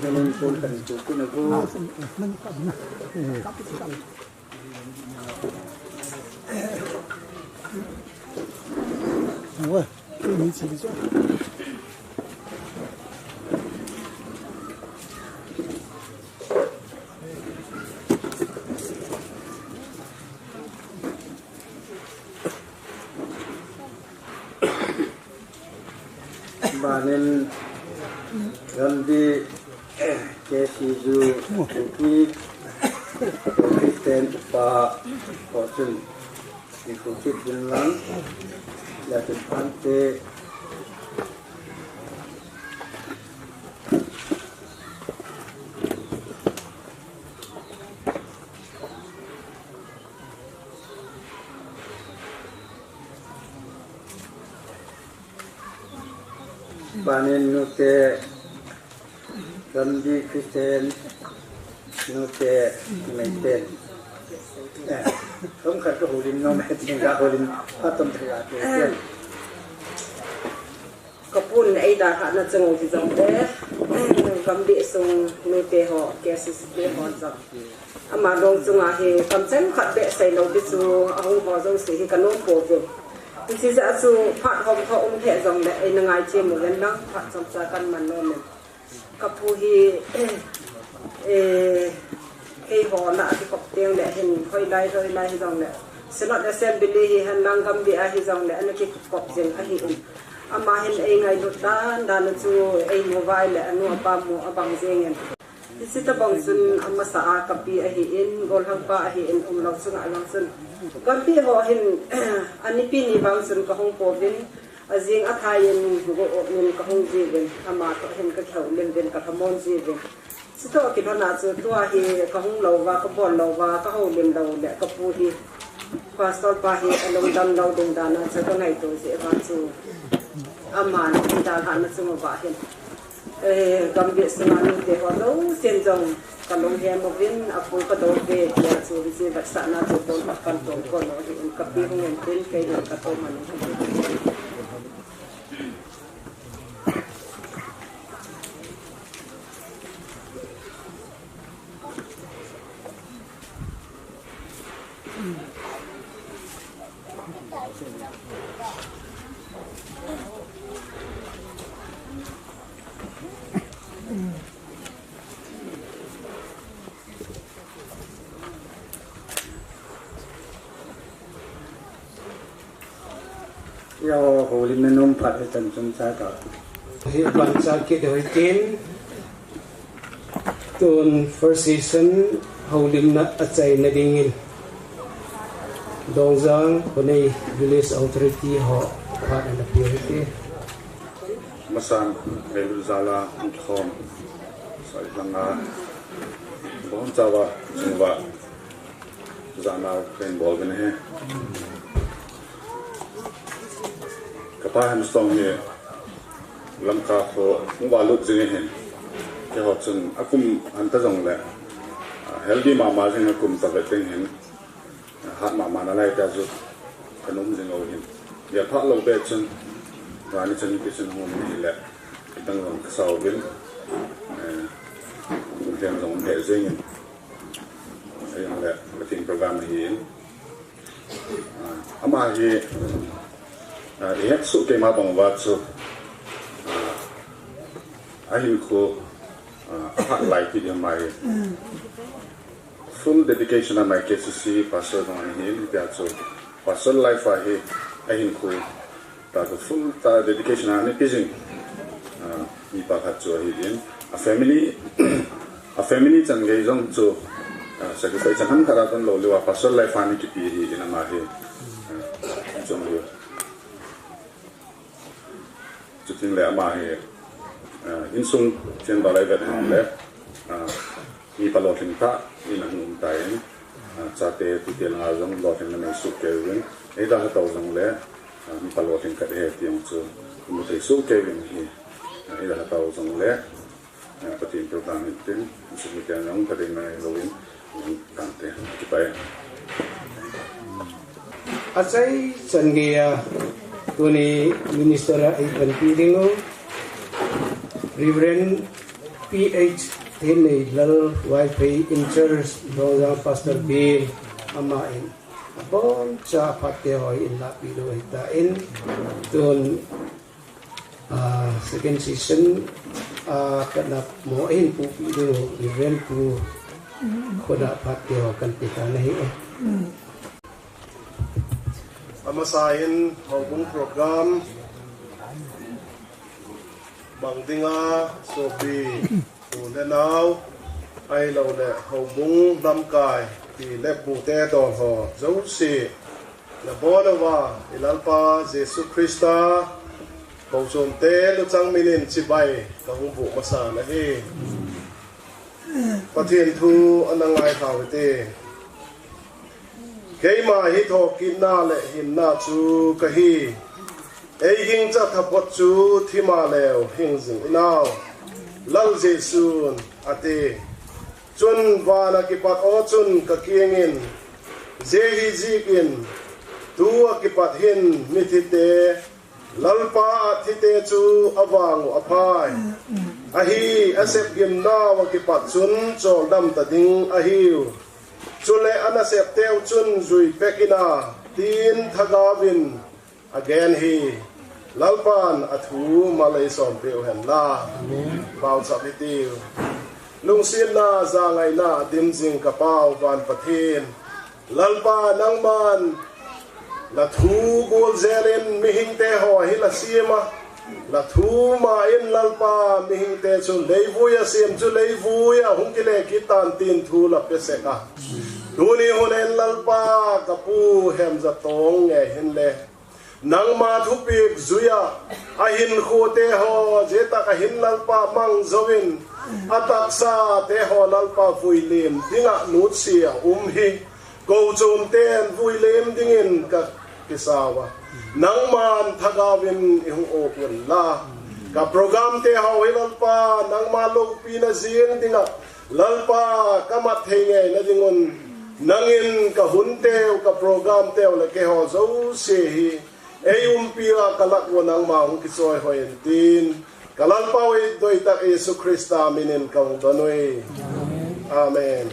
banin pon kan tu kina gu. Banin Gandhi, K C U, Kuki, Christian pa, Fortune, Kuki Finland, Latin Pante, Banin nute, Gandhi Christian, nute, Meiten. Eh, tum khat ka hulim no, Meiten ka hulim, patum thega te. Kapun ei dalhahna chunga hi jong te, Gambih sung nute ho, K C C te ho jong. Ama dong chunga hi kamcheng khat beh seilou ding chu ahung ho jouse hi kanom pouve. Hiche jeh a chu phat hom khat um lheh jongle eina ngaichem uvin lang phat chomcha kaman nom in. Kapu hi, eh, keiho lah a kikhop teng le hin hoilai hoilai hijongle. Synod Assembly hi henlang Gambih a hijongle ana kikhop jing ahin. Ama hin eingailut dan dan a chu eimu vai le anu apa mu abang jeng in. Hiche tabang chun amasa a kapi ahin, golhangpa ahin, umlou chunga jong chun. Gambih ho hin, anipi ni vang chun kahung pouvin, ajing athai in, go o in kahung jiuvin, ama toh hin kakihoulim uvin, kalhamon jiuvin. Chutah kilhon a chu tua hi kahung louva, kabol louva, kahoulim lou le kapu hi. Pastor pa hi alungdam lou ding dan a chu kangaito jeh uva chu. Aman eidalhahna chunga hin. Eh, Gambih sunga nute ho jousen jong kalunghem uvin, apu kadouve tia chu hiche vetsahna chu pon phat kan tong kon lou ahin, kapi hung in tin kei hin katom man in. Yo, houlimna nom phat hi chan chomcha ta. Hi ban cha kit hoi tin. Tun first session houlimna achaina dingin Dongjang Khonei Village Authority ho phat ana pe hite. Masan, Velu Jala, Khom, Sai Langa, Bon Chawa, Chungwa. Janau kahin bol uvin ahi. Kapa Hamsong hi Lamka kho hung valut jing ahin. Keiho chun akum hanta jongle, ah, healthy mama jing akum tave ding ahin. Ah, hat mama nalai tia chu kanom jing u ahin. Gel phat lou be chun, vani chun ipi chun hung um ahile, kidang jong kasa uvin, eh, kum them jong um lheh jeng in. Ahijongle, Pathen program ahin. Ah, ama hi, ah, ihet soh keima bang uva chu, ah, ahinkho, ah, ahat lai kit hi ama hi. Full dedication a ama hi K C C pastor jong ahin, hitia chu pastor life a hi ahinkho tah chu full tah dedication a ana pe jing, ah, mipa khat chu ahin, a family, a family chan gei jong chu, ah, sacrifice chan ham khat a don lou lou a pastor life a ana kipe ahin ama hi, ah, chun lou. Chuting le ama hi, ah, insung chen balai vet hang le, ah, mipa lolhing tah in ahung um tan, ah, chate tute langa jong lolhing ana nei soh kei uvin, eidalha tau jongle, ah, mipa lolhing khat ahi ti jong chu imu thei soh kei uvin ahi, ah, eidalha tau jongle, ah, Pathen program hitin, insung miten jong kadei nai louvin, tante, kipai. Achai chan geiya, tuni minister a eipanpi ding u, Reverend P H Thenneilal Vaiphei in charge, Dongjang Pastor Bill, ama in. Boncha phat teho hi in lahpeh diu ahitan, tun, ah, second session, ah, kana mo hin puipeh diu Reverend Pu Khona phat teho kan pe tan ahi. Amasa in houbung program bang dinga sopi u le nao, ahilouleh houbung lamkai, pi le pute dol ho jouse, nabonchauva i Lalpa Jesu Christa kochomte luchang minin chibai kahung boh masan ahi. Pathen thu ana ngaikha u hite. Keima hi thokitna le hinna chu kahi. Eigingcha taphot chu thima leu hing jing inau, Lal Jesun ati. Chun vana kipat o chun kakingin, jeh hi jikin, tua kipat hin mithite Lalpa a thite chu avang u aphai. Ahi, asep gimnau a kipat chun choldam ta ding ahiu. Chule anasep teu chun jui pek ina, tin thagauvin agen hi. Lalpan athu mal eisompeh u hen la. Amen. Pauchap hitiu. Lungsetna, jangaina, dim jing ka Pau van Pathen. Lalpa nangman, na thu gol jel in mihingte ho hi la sem a. Na thu ma in Lalpa mihingte chu leivui a sem chu leivui a hung kile kit tan tin thu la pe sek a. Tuni hun in Lalpa ka pu Hemjatong nge hin le. Nangma thupeh jui a, ahinkho te ho, jeh tak a hin Lalpa mang jouvin, ataksa te ho Lalpa vuilim dinga nutsia um hi. Kochom ten vuilim dingin ka kisau a. Nangman thagauvin eihung o un la. Ka program te ho hi Lalpa, nangma loupina jing dinga Lalpa, ka mat thei ngeina dingun, nangin ka hun teu, ka program teu le keiho jouse hi, ei umpi a ka lah uva nangma hung kichoi hoi in tin, ka Lalpau i doi tak Jesu Christa minin ka hung don uve. Amen.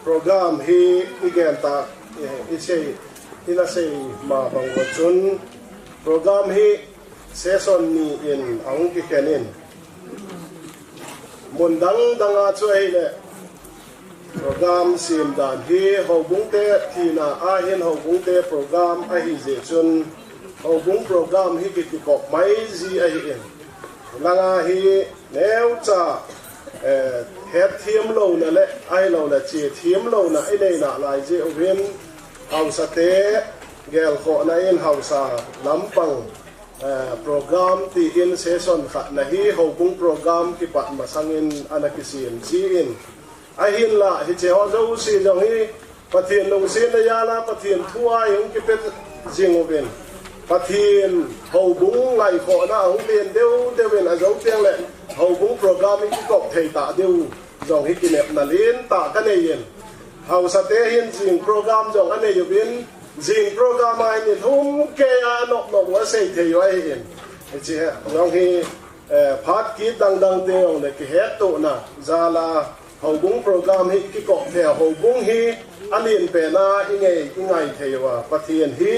Program hi i gen ta, eh, i sei, i na sei ma bang uva chun, program hi session ni in ahung kikhen in. Mun dang dang a chu ahile, program sem dan hi houbung te thina a hin houbung te program ahi jeh chun, houbung program hi ki, kikop mai ji ahi in. Langa hi Neocha, eh, hetthem louna le, ahilouleh chethem louna i nei nalai jeh uvin, hausate gelkhohna in hausa lampang, eh, program tin session khatna hi houbung program kipat masangin ana kisem jin. Ahinla, hiche ho jouse jong hi, Pathen lungsetna jal a, Pathen thu a hung kipe jing uvin. Pathen houbung ngaikhohna hung len deu deu in ajou teng le, houbung program i kikop thei ta diu jong hi kinepna lentah ka nei in. Hausate hin jing program jong anei uvin, jing program a hin nilhum kei a nop nop u asei thei u ahi in. Hiche jong hi, eh, phat kit dang dang te jong le kihettohna jal a, houbung program hi kikop thei a, houbung hi alen pen a i ngei, i ngai thei uva, Pathen hi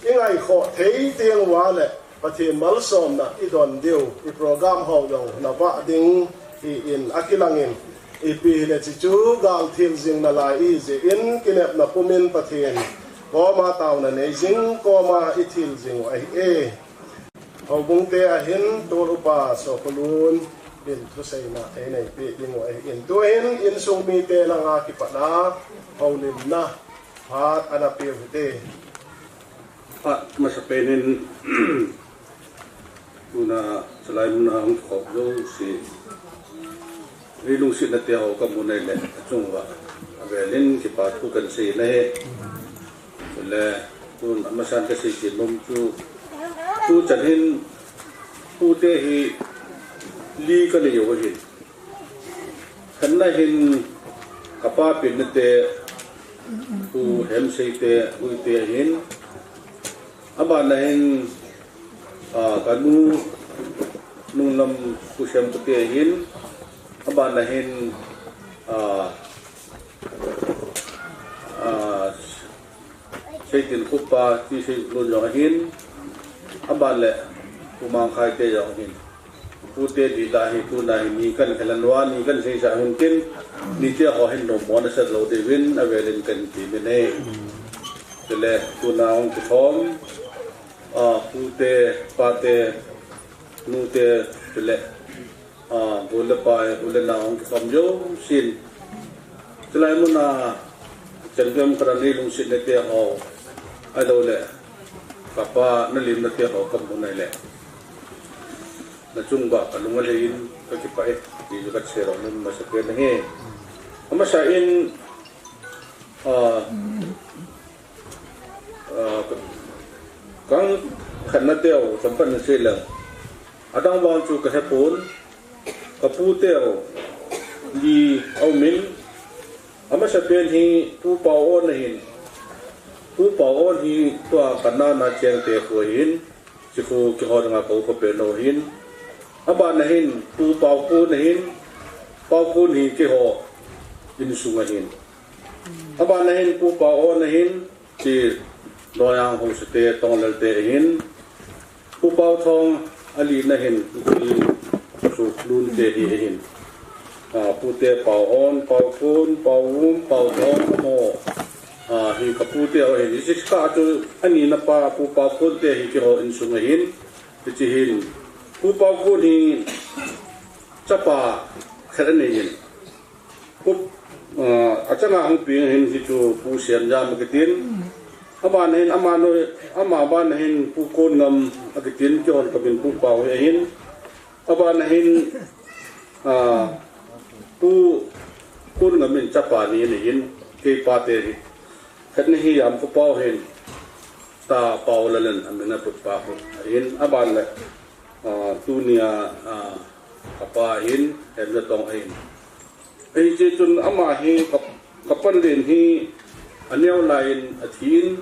i ngaikhoh thei teng uva le, Pathen malsomna i don diu, i program ho jong na vah ding hi in akilang in, ipi hile hichu gal thil jing nalai i jeh in kinepna pum in Pathen koma taona nei jing, koma i thil jing u ahi e. Houbung te a hin tol upa Sokholun in thuseina ei neipeh ding u ahi in. Tuhin insung mite langa kipat a houlimna phat ana pe u hite. Phat masapen in tuna chulai muna hung khop jouse Ei lungsetna te ho ka mu nai le, achung uva avel in kipa thu kan sei na hi. Le, tun amasan ka sei kit nom chu, tuchan hin, pute hi li ka nei u ahi. Khatna hin, ka pa penna te, Pu Hemsei te, Hui te ahin. Abana hin, ah, ka nu, nunglam Pu Sempu te ahin. Aban ahin, ah, ah, Seitin Khup pa, ti Seitin Lun jong ahin, aban le, Pu Mangkhai te jong ahin. Pute di la hi tuna hi ni kan khelan wa, ni kan seisa hin tin, ni te ho hin nom mo na sat lo te vin, avelin kan ti min e. Chule, tuna hung kithom, ah, pute, pate, nute, chule, ah, bu le pa, bu le na hung kithom jo, sin. Chulai muna, chan gam kara ni lungsit na te ho, ai lo le, kapa na lim na te ho, kam bu na le. Na chung ba, ka lung a le in, ka kipah e, ti ka che lo, na masa pe na he. Amasa in, ah, ah, kang khat na te ho, sampan na se le. Adang vang chu ka he pon, ka pu te ho, li au min, amasa pen hi, Pu Pau On ahin, Pu Pau On hi, tua ka na na cheng te ko hin, Chikhu kihon nga ko ko pe no hin. Aban ahin Pu Pau Kun ahin, Pau Kun hi kiho insung ahin. Aban ahin Pu Pau On ahin, chi Loyang Hosete Tonglel te ahin. Pu Pau Thong ali na hin, chi Su Lun te hi ahin. Ah, pute Pau On, Pau Kun, Pau Um, Pau Thong, mo. Ah, hi ka pute ho hin. Hi six ka chu ani na pa Pu Pau Kun te hi kiho insung ahin. Hi chi hin. Pu Pau Kun hi chapa khat ani hin. Pu, ah, achanga hung pi hin hi chu Pu Sian Jam kitin. Aban hin ama no, ama ban hin Pu Kun Ngam akitin kihon ka bin Pu Pau hi ahin. Aban ahin, ah, Pu Kun Ngam in chapa ni ni hin, kei pa te hi. Khat ni hi Yam Ko Pau hin, ta Pau Lalen amin a put pa ko. Hin, aban le, ah, tunia, ah, ka pa hin, Hemja Tong ahin. Ei, che chun ama hi ka, ka pan len hi a neo lai in a thi in,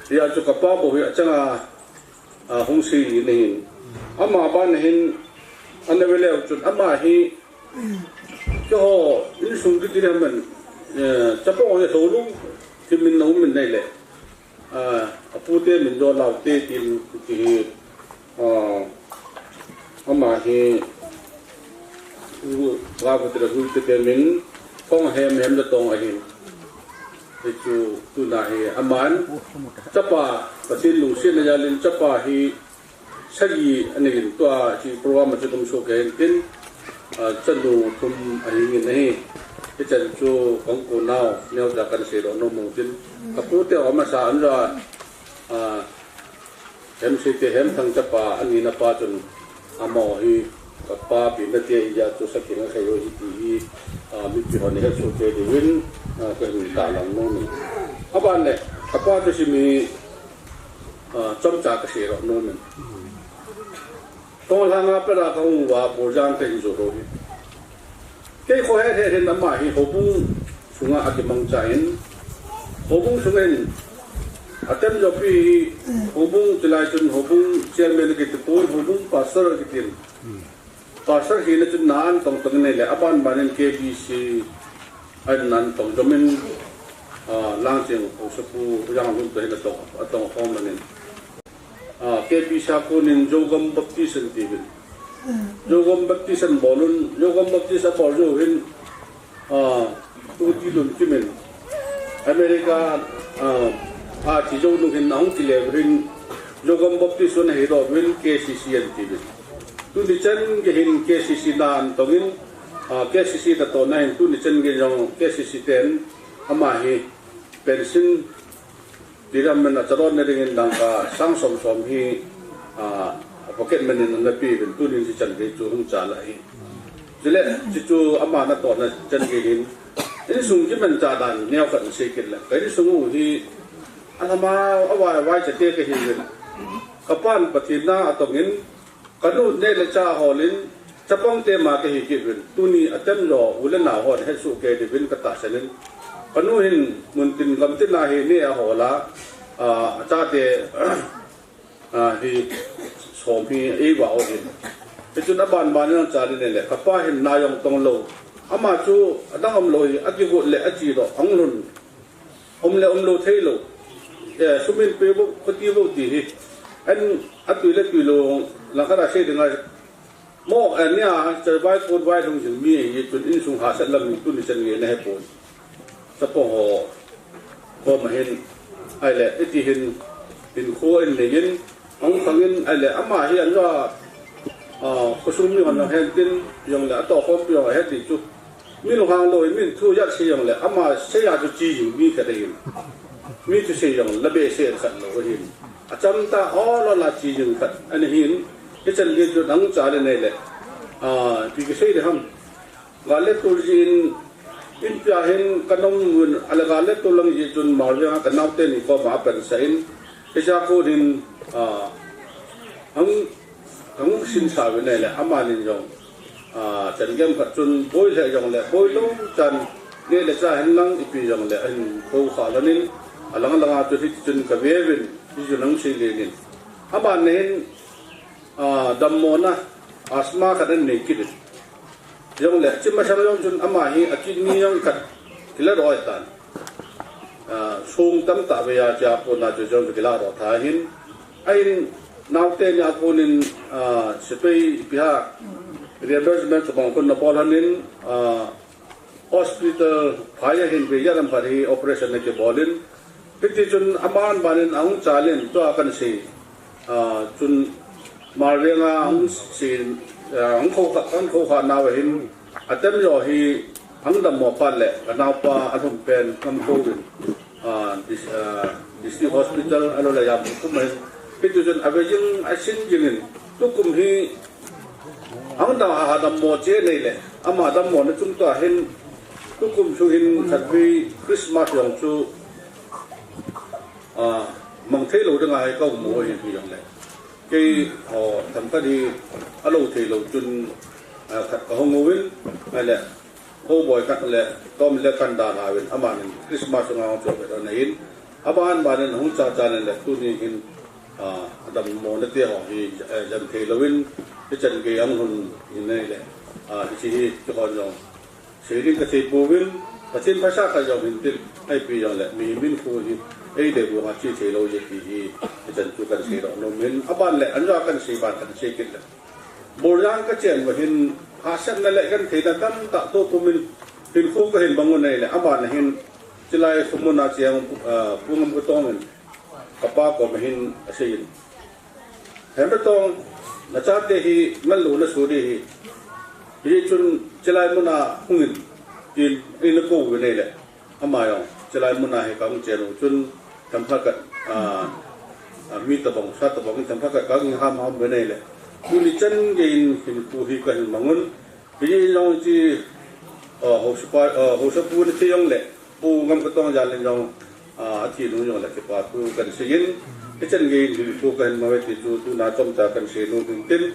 hia chu ka pa bou hi achanga, a, hung si in ahin. Ama ban hin, ana ve leu chun ama hi, keiho insung kiti le man, eh, chapang ho hi lou lou, thi min na um min nei le. Ah, a pute min jo lau te tin ti hi, ah, ama hi, u, ga ko te la hui te te min, Thong Hem Hemja Tong ahin. Hi chu tuna hi aman, chapa, Pathen lungsetna jalin chapa hi, sagi ani in tua hi program a chu tum so ke hin tin, ah, chanu thum ahi ngin ahi. Hichan chu kong ko nau, neo ja kan sei lo nom mong tin. Ka pute ho masa an ra, ah, Hem Sete Hemthang chapa, ani na pa chun amaho hi, ka pa pi na te hi ja chu sa king a khai ho hi ti hi, ah, mipi ho ni he so ke di win, ah, ka hin ta lang nom in. Aban le, ka pa chu si mi, ah, chomcha ka sei lo nom in. Tong langa pera ka hung uva, Borjang ka hin jo ho hi. Kei kho he he hin ama hi houbung sunga a kimangcha in. Houbung sunga in. Atem jo pi hi houbung tilai chun houbung chairman kiti pon houbung pastor kitin. Pastor hi na chun na an tong tong nei le aban ban in K B C a na an tong jo min, ah, Langching ho sapu yang lum to hin a tong, a tong khom man in. Ah, K B C a konin Zogam Baptist an ti uvin. Zogam Baptist an bol un, Zogam Baptist a bol jou hin, ah, tu ti lun kimin. America, ah, a ti jou nu hin ahung kile uvin, Zogam Baptist un ahi doh uvin K C C an ti uvin. Tuni chan gei hin K C C na an tongin, ah, K C C na tona hin tuni chan gei jong K C C ten ama hi pension Tiram men a chalon na dingin dangka sang som som hi, ah, a pocket money in ana pe uvin tunin hichan gei chu hung cha la hi. Chule, hichu ama na tona chan gei hin. Insung kimancha dan neo khat sei kit le. Ka insung u hi, alama, avai, avai chate ka hi uvin. Ka pan Pathen na a tongin, Ka nu nei le cha holin, chapang te ma ka hi kit uvin, tuni atem jo, u le nao hon, het soh kei diuvin ka tahsan in. Ka nu hin, mun tin gam tin a hi, nei a hol a, a, a chate, a, hi, som hi, ei va o hin. Hichun aban ban in ahung chal in ahile, kapa hin na jong tong lou. Ama chu adang um lou hi, akigot le achi doh, ahung lhun. Um le um lou thei lou. Eh, sumin pe bou, khuti bou ti hi. An atui le tui lou, langkhat a sei ding a. Mo, eh, nia, chavai, kotvai lhung jing mi ahi, chun insung hahsat lam in tuni chan nge na he pon. Chapang ho, koma hin, ahile, iti hin, hinkho in nei in, ahung khang in, ahile, ama hi an ra, ah, khosung mi hon lang hen tin, jong le, atoh khompi jong ahe ti chu. Mi lunghang lou, min thu jat sei jong le, ama sei a chu chi jing mi khat ahin. Mi thusei jong le, behseh khat lou ahin. Acham ta, ol ol a chi jing khat, ana hin, hichan gei chu ahung chal in ahile, ah, ipi kisei ding ham. Gal le tol jeh in, inpi a hin ka nom un, ahile gal le tol lang jeh chun Malveng a ka naote ni koma apansah in, hiche a kon in, ah, ahung, ahung sinsa uvin ahile, amanin jong, ah, chan gei khat chun boi lheh jong le, boi lou chan, neh le chah hen lang, ipi jong le, ahin kou kha lhon in, alang lang a chu hiti chun ka ve uvin, hichun ahung sei len in. Amanin, ah, dammona, asthma khat ahin nei kit in. Jong le, hiche masang jong chun ama hi a kidney jong khat kila doh ahitan. Ah, song tamtah vei a chia kona chu jong kila doh tha hin. Ahin naote ni a kon in, ah, sepai ipi ham, reimbursement chu bang kon na bol lhon in, ah, hospital phai a hin vei jat ham khat hi operation na kibol in. Hiti chun aban ban in ahung chal in tua kan sei. Ah, chun Malveng a ahung sei, ah, ahung kou kha, ahung kou kha nau ahin, atem jo hi ahung dammo phat le, ka naopa alhun pen ngam kou in, ah, dis-, ah, District Hospital, ahilou le Yamoh kum ahin. Hiti chun ave jing, asin jing in, tukum hi ahung dam, ah, dammo che nei le, ama dammo na chung tua hin, tukum chu hin khatvei Christmas jong chu, ah, mang thei lou ding ahi ka um u ahi jong le. Keiho themkhat hi alou thei lou chun, ah, khat ka hung uvin, ahile, houboi khat le, tom le kan dalha uvin, amanin Christmas sunga hung chu vet ana hin, aban ban in hung cha cha len le, tuni hin, ah, dammo na te ho hi, eh, jan thei louvin, hichan gei ahung lhun in ahile, ah, hiche hi, kihon jong. Sei ding ka sei pouvin, Pathen phatsah khat jong hin tin, ipi jong le, mihem hinkho hi, ei le bu nga chi thei lou ahi ti hi, hichan chu kan sei doh nom in, aban le, an ja kan sei ban kan sei kit le. Boljang ka chen uva hin, hahsatna le gentheina tamtah toh pum in, hinkho ka hin mang u ahile, aban a hin, chulai sumuna cheng, ah, Pu Ngamkatong in, kapa koma hin asei in. Hemkatong, nachate hi ngal lou na so ding ahi. Hichun chulai muna hung in, tin, in akou uvin ahile. Ama jong, chulai muna hi kahung chen u chun, themkhat khat, ah, ah, mi tabang, sa tabang, themkhat khat kahung ham ham uvin ahile. Tuni chan gei in hinkho hi kahin mang un. Hijeh in jong hiche, ah, haosa pa, ah, haosapu na thi jong le, Pu Ngamkatong jal in jong, ah, athi nung jong le kipa thu kan sei in, hichan gei in hinkho kahin mang uve ti chu tuna chomcha kan sei nom in tin,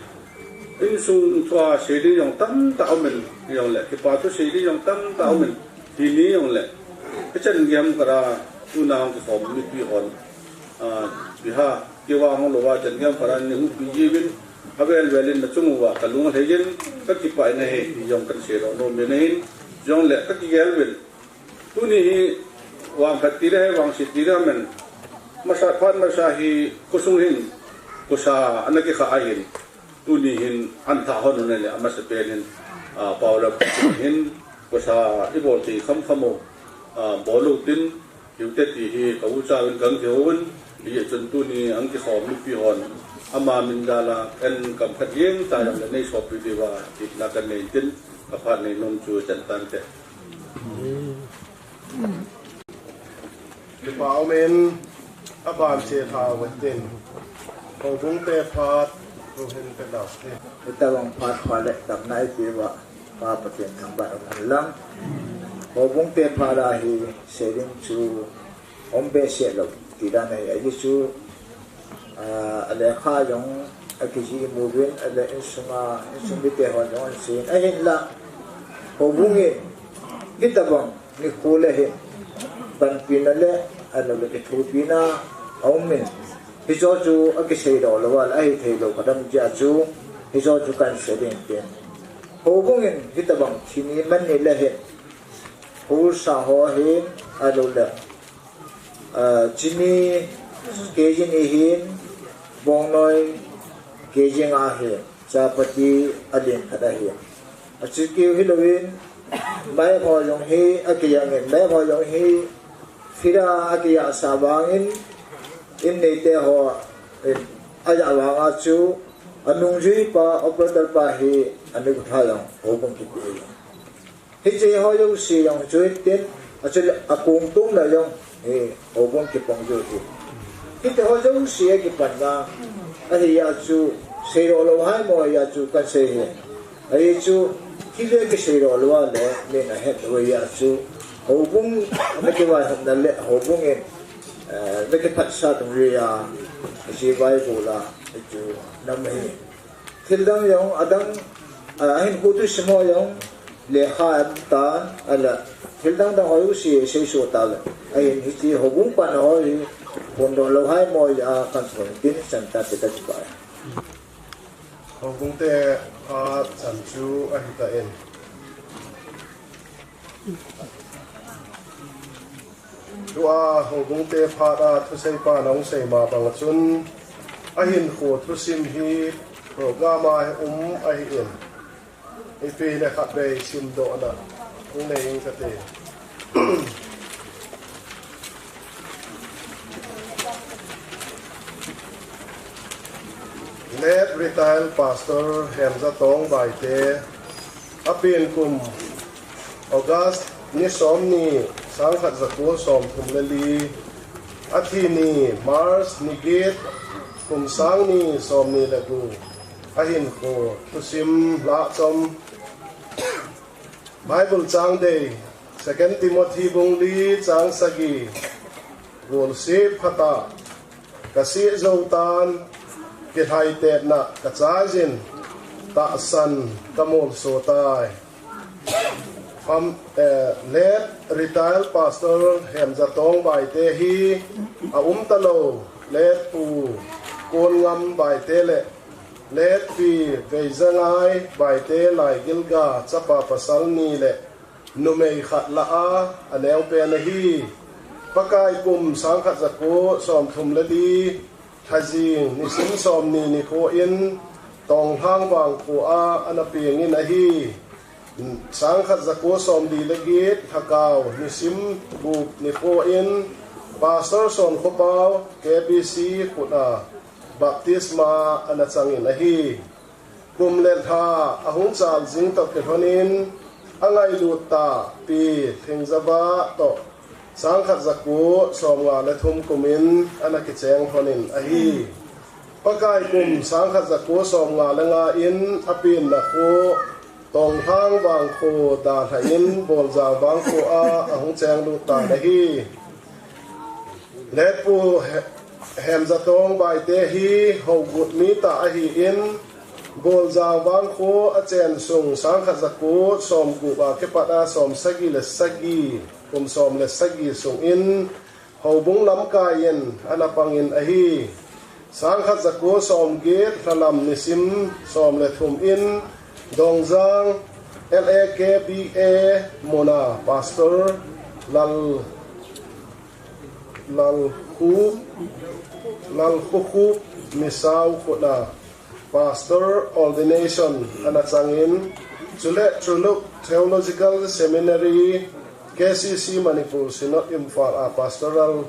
insung thua sei ding jong tamtah um in, jong le kipa thu sei ding jong tamtah um in, hini jong le, hichan gei ham kara tuna hung kikhom mipi hon, ah, biha, Keiva hung lou a chan gei ham kara ni hupi jiuvin, avel vel in na chung uva ka lung alhai jin, ka kipah in ahi, ti jong kan sei doh nom in ahin, jong le ka kigel uvin. Tuni hi vangphat ti le he vangset ti le amen. Masa phat masa hi khosung hin, khosa ana kikha ahin. Tuni hin an tha hon un le amasapen in, ah, Paolam hin, khosa i bol thei kham kham u, ah, bol u tin, Hiu te ti hi ka ucha uvin kang kihou un, hijeh chun tuni hung kikhom mipi hon, ama min jal a, en kam khat jeng ta jong le nei sopi diuva, tina kan nei tin, ka phat nei nom chu chan tante. Kipa um in, aban che tha uve tin. Houbung te phat, tu hin pe dau. Hitabang phat pha le, damna i pe uva. Pa Pathen thangvah in um hen lang. Houbung te phat a hi sei ding chu um behseh lou ti dan ahi. Ajeh chu, ah, a lekha jong akijih imu uvin, ale insung a, insung mite hon jong ahin sei in. Ahinla, houbung in, hitabang nikho le hin, panpina le, ahilouleh kithopina aum in. Hicho chu akisei doh lou a, ahithei lou khat um jeh a chu, Hijo chu kan sei ding tin. Houbung in hitabang thini man ni le hin. Hursa ho hin, alou le. Ah, chini K G ni hin, bongnoi K G nga hin, chapati alen khat ahin. Achuti hilou in, mai ho jong hi, akiyang in, mai ho jong hi, fira akiyasa vangin, in neite ho, in, aya vanga chu, anungjui pa, operator pa hi, anukha jong, houbung kipe. Hiche ho jouse jong chu hitin, achule akong tum la jong, hi, houbung kipang jo hi. Hiti ho jouse akipan na, ahi a chu, seilou lou hai mo ahi a chu kan sei hi. Ahi chu, hile kisei lou lou a le, min ahet lou ahi a chu, houbung, ana kivaihomna le, houbung in, eh, ana kiphatsah tung ahi a, hiche Bible a, hi chu, nam hi. Thil dang jong, adang, ah, ahin khutu sim ho jong, lekha em tan, ala, thil dang dang ho jouse, seiso ta le. Ahin hiche houbung pan ho hi, phondoh lou hai mo ahi a, kan phon tin, chan ta te ta chu pai. Houbung te, a, chan chu ahi ta in. Tua houbung te phat a thusei pan ahung sei ma bang chun ahinkho thusim hi program a um ahi in. Ipi le khat vei simdohna hung nei ing kate. Late retired Pastor Hemjatong Baite, apen kum August ni somni, sangkhat jako somthum le li, athi ni March ni get, kum sangni somni le gup, ahinkho thusim lhachom. Bible chang dei, Second Timothy bung li chang sagi, golseh phat a kasih jou tan, kilhaitetna kachai jin, tahsan kamolso tai. Fam, eh, late retired Pastor Hemjatong Baite hi aum talou, late Pu Konngam Baite le late Pi Veijangai Baite Laigilga chapa pasal ni le numei khat lah a aneo pen ahi. Pakai kum sangkhat jako somthum le li, Lhajing nisim somni nikho in Tonglhang vangkho a ana peng in ahi. Sangkhat jako somli le get, Lhakao nisim gup nikho in Pastor Sonkhopao K B C khut a baptisma ana chang in ahi. Kum le lha ahung chal jing toh kilhon in, angailut tah Pi Lhingjava toh sangkhat jako somnga le thum kum in ana kicheng lhon in ahi. Pakai kum sangkhat jako somnga le nga in apenna kho Tonglhang vangkho dalha in Boljang vangkho a ahung chenglut tan ahi. Late Pu He-, Hemjatong Baite hi hougut mi tah ahi in, Boljang vangkho achen sung sangkhat jako somgup a kipat a somsagi le sagi, kum som le sagi sung in houbung lamkai in ana pang in ahi. Sangkhat jako somget, Lhalam nisim som le thum in Dongjang L A K B A mun a Pastor Lal, Lalkhu, Lalkhukhup Misao khut a Pastor ordination ana chang in, chule Tuluk Theological Seminary, K C C Manipur Synod Imphal a Pastoral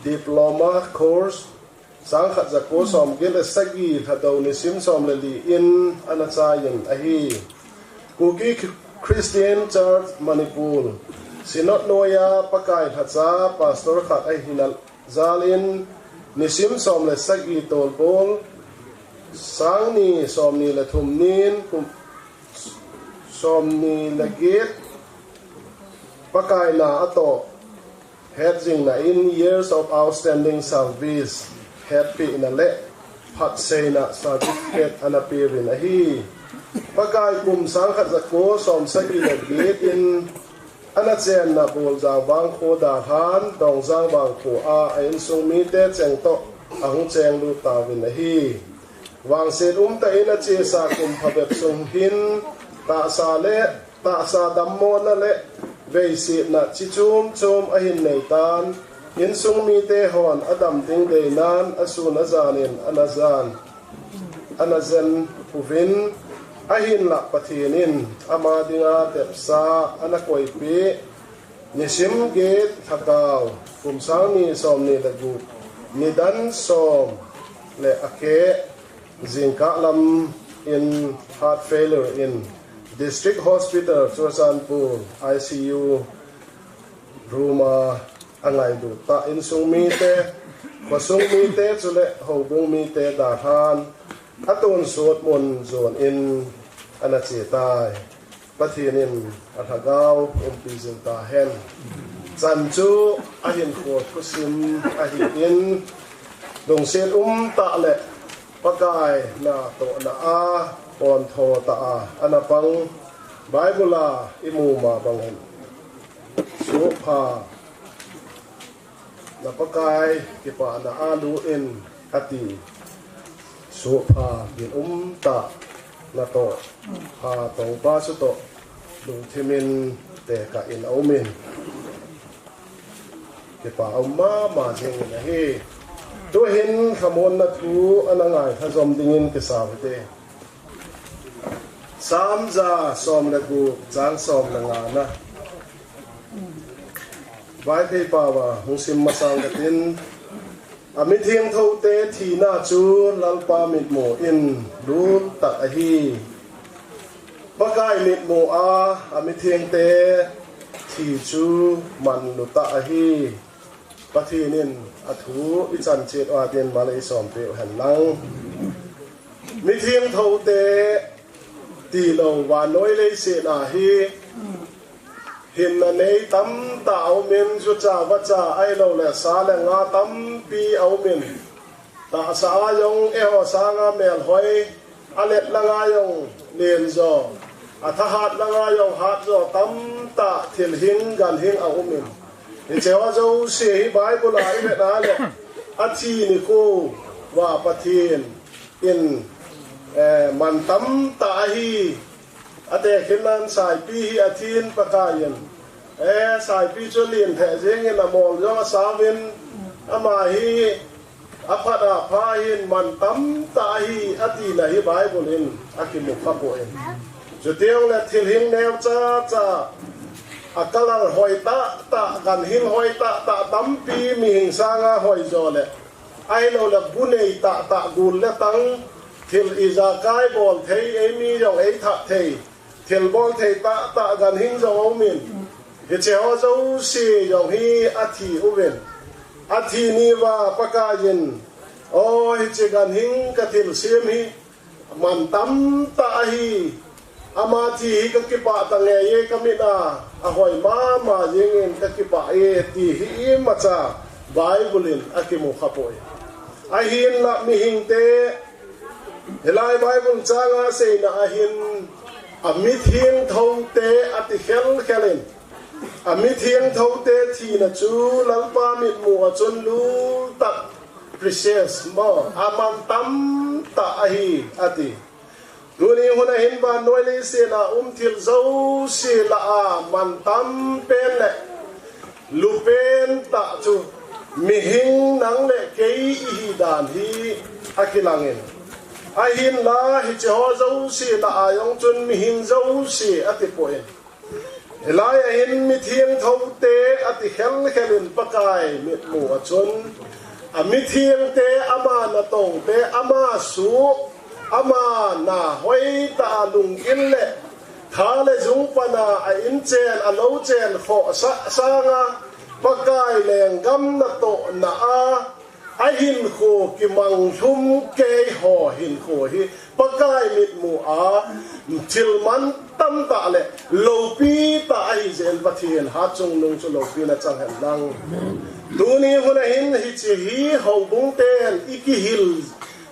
Diploma course, sangkhat jako somget le sagi, Lhadou nisim som le li in ana chai in ahi. Kuki Christian Church Manipur Synod noiya Pakai lhacha Pastor khat ahina jal in nisim som le sagi tolbol, sangni somni le thum nin kum somni le get Pakai na atoh hetjingna in Years of Outstanding Service hetpehna le phatseina certificate ana peuvin ahi. Pakai kum sangkhat jako somsagi le get in ana chenna Boljang vangkho dalhan Dongjang vangkho a a insung mite cheng toh ahung chenglut tauvin ahi. Vangset umtah in achesa kum phabep sung hin tahsa le tahsa dammona le veisetna chi chom chom ahin nei tan, insung mite hon adam ding deinan asun ajan in ana jan, ana jen uvin, ahinlah Pathen in ama dinga tepsa ana koipeh, nisim get lhakao, kum sang ni som ni le gup, nidan som le akeh, jingkah lam in heart failure in District Hospital Churachandpur I C U room a angailut tah, insung mite, khosung mite chule houbung mite dalhan atonsot mun jon in ana che tai. Pathen in alhagao umpi jing tahen. Chan chu ahinkho thusim ahin, lungset umtah le Pakai natohna a pontho tah a ana pang Bible a imu ma bangin, sohpha na Pakai kipana a lut in, ati. Sohpha gin umtah natoh, pha tongpa chu toh lungthim in tekah in aumin, kipa aum mama jingin ahi. Tuhin lhamonna thu ana ngailha jom dingin kisau hite. Sam ja som le gup, chang som le nga na. Vaiphei pao a hung sim masang katin, amithengtho te thina chu Lalpa mitmu in lul tah ahi. Pakai mitmu a amithengte thi chu manlu tah ahi. Pathen in athu ichan chet uva tin mal eisom peh uhen lang. Mithengtho te tilou vannoi leiset a hi hinna nei tamtah aumin, jucha vacha ahilou le sa le nga tampi aumin. Tahsa a jong eiho sanga melhoi, alet langa jong lenjo, athahat langa jong hatjo tamtah thilhing ganhing aumin. Hicheho jouse hi Bible a ivet a le, athi nikho uva Pathen in, eh, man tamtah ahi. Ate khin nan Saipi hi athin Pakai in, eh, Saipi chu len thei jingin amol jong asauvin, ama hi aphat apha hin man tamtah ahi, atina hi Bible in akimu khapoi. Chuteng le thilhing neocha cha, a colour hoi tah tah, ganhing hoi tah tah tampi mihing sanga hoijo le, ahilou le gu nei tah tah, gul le tang, thil ijakai bol thei, eimi jong eithat thei, thil bol thei tah tah ganhing jong aumin. Hicheho jouse jong hi athi uvin. Athi ni uva Pakai in, o, hiche ganhing kathilsem hi man tamtah ahi. Ama thi hi kakipah tange, kamit a ahoi mama jingin kakipah e, ti hi imacha Bible in akimu khapoi. Ahinlah mihingte, hilai Bible changa seina ahin, amithengtho te ati khelkhel in, amithengtho te thina chu Lalpa mitmu a chun lul tah, precious mo, aman tamtah ahi, ati. Tuni hun a hin vannoi leiset a um thil jouse lah a man tam pen le lu pen tah chu mihing nang le kei ihi dan hi akilangin. Ahinla hicheho jouse lah a jong chun mihing jouse atipoi. Hilai a hin mithengtho te ati khelkhel in Pakai mitmu a chun, amithengte, ama natong te, ama suh, ama na hoitah a lunggil le tha le jung pana a in chen, a lou chen khohsah sanga Pakai lenggam natohna a ahinkho kimang lhum keiho hinkho hi Pakai mitmu a thil man tamtah le loupi tah ahi jeh in Pathen hatchungnung chu loupina chang hen lang. Tuni hun a hin hiche hi houbung ten ikihil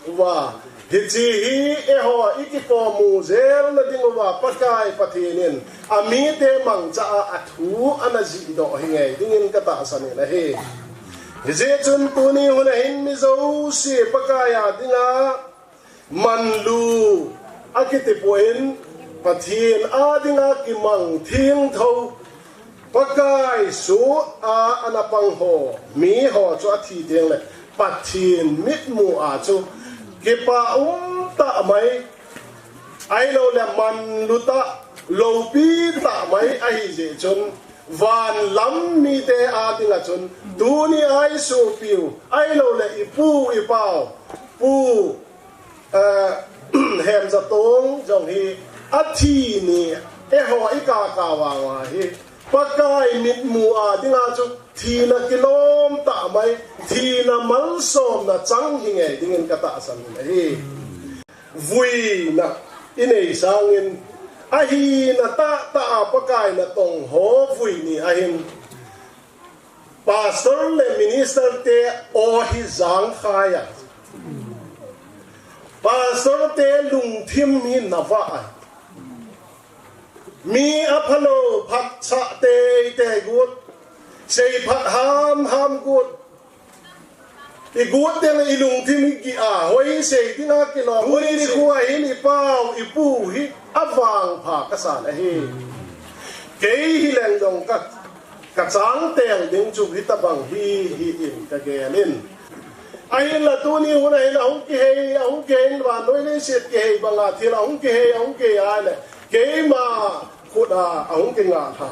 uva, hiche hi eiho ikipomu jelna ding uva Pakai Pathen in amite mangcha a athu ana jihdoh hi ngei dingin katahsan in ahi. Hijeh chun tuni hun a hin mi jouse Pakai a dinga Manlu akiti poi, Pathen a dinga kimang thengtho, Pakai soh a ana pang ho, miho chu athi tengle Pathen mitmu a chu kipah um tah mai, ahilouleh manlu tah, loupi tah mai ahi jeh chun, van lam mite a dinga chun, tuni a i sopiu, ahilouleh i pu i pau, Pu eh, Hemjatong jong hi athi ni, eiho i kaka vang uva hi, Pakai mitmu a dinga chu thina kilom tah mai, thina malsomna chang hi ngei dingin ka tahsan in ahi. Vuina i nei sangin, ahina tahtah a Pakai natong ho vui ni ahin, Pastor le minister te aw hi jangkhai a, Pastor te lungthim hi nava a, mi aphalou phatchah teitei got, seiphat hamham got, i got teng i lungthim hi gih a, hoi sei dinga kilom, hoi sei khu ahin i pau i pu hi avangpha kasan ahi. Kei hi leng jong ka, ka chang teng ding chu hitabang hi, hi in ka gel in. Ahinla tuni hun ahin ahung kihei, ahung kihei in vannoi leiset kihei banga thil ahung kihei, ahung kihei ahile, keima khut a ahung kingah lha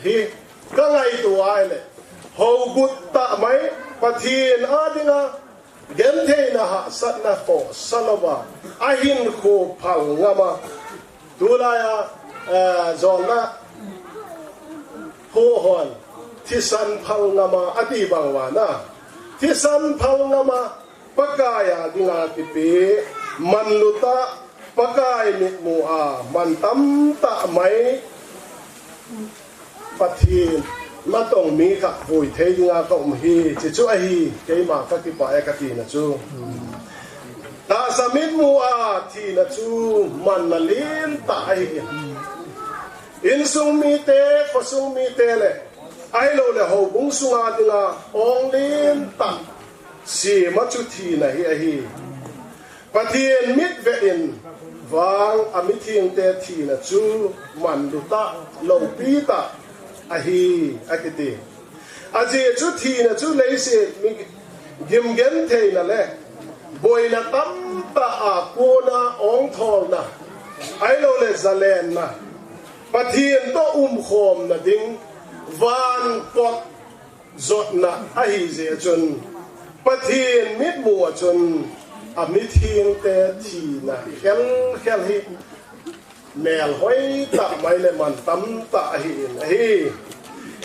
hi ka ngaito ahile, hougut tah mai, Pathen a dinga gentheina hahsatna khohsa louva ahinkho phal ngam a, tulai a, eh, jonna ho hon thisan phal ngam a ati bang uva na, thisan phal ngam a, Pakai a dinga kipe manlu tah, Pakai mitmu a mantam tah mai, Pathen natong mi khat vui thei dinga ka um hi, chuchu ahi, keima ka kipah e ka tina chu. Tahsa mitmu a thina chu manna lentah ahi. Insung mite, khosung mite le, ahilouleh houbung sunga dinga ong lentah sema chu thina hi ahi. Pathen mitvet in vang a mithengte thina chu manlu tah, loupi tah ahi, akiti. Ajeh chu thina chu leiset mi gimgentheina le boina tamtah a kona ongtholna, ahilouleh zalenna, Pathen toh umkhomna ding van kot jotna ahi jeh chun, Pathen mitmu a chun a mithengte thina khelkhel hi melhoi tah mai le mantam tah ahi in ahi.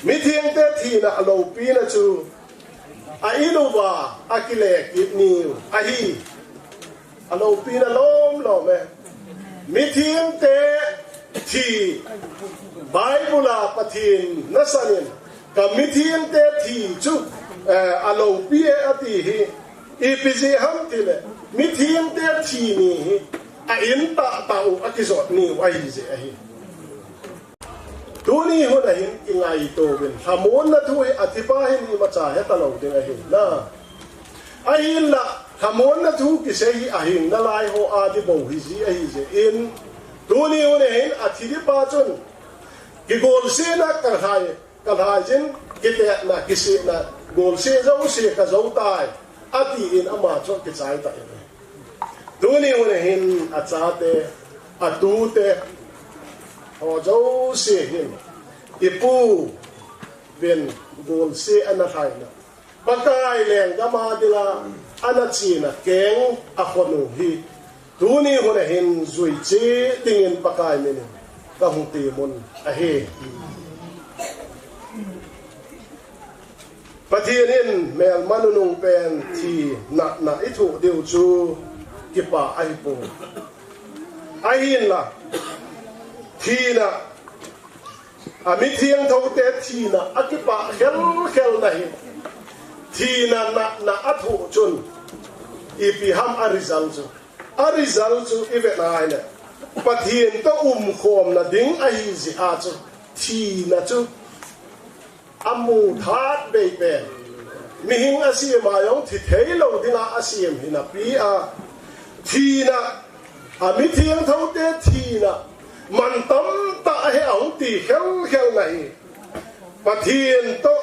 Mithengte thina a loupina chu a in uva a kile kit niu ahi. A loupina lomlom e. Mithengte thi, Bible a Pathen nasan in, ka mithengte thi chu, eh, a loupi e ati hi, ipi jeh ham tile, mithengte thi ni hi, a in tahtah u a kijot niu ahi jeh ahi. Tuni hun ahin i ngaito uvin, lhamonna thu hi a thipa hin imacha heta lou ding ahi na. Ahinla, lhamonna thu kisei hi ahing nalai ho a ding bou hi ji ahi jeh in, tuni hun ahin a thi ding pa chun, kigolsehna ka lhai, ka lhai jin, kitetna, kisihna, golseh jouse ka jou tai, ati in ama chu kichai ta in. Tuni hun ahin a chate, a tute, ho jouse hin, i pu ven golseh ana lhaina, Pakai lenggam a dinga ana chena keng a khonu hi, tuni hun ahin jui cheh dingin Pakai min in ka hung temun ahi. Pathen in melma nunung pen thi natna i thoh diu chu kipah ahipoi. Ahinla, thina, a mithiangtho te thina a kipah khelkhel na hi, thina natna a thoh chun ipi ham a result chu. A result chu i vet na ahile, Pathen toh umkhomna ding ahi jeh a chu thina chu a mu that bei pen. Mihing a sem a jong thi thei lou dinga a sem hi napi a, Thina, a mithiangthote thina, man tamtah ahi ahung ti khelkhel na hi. Pathen toh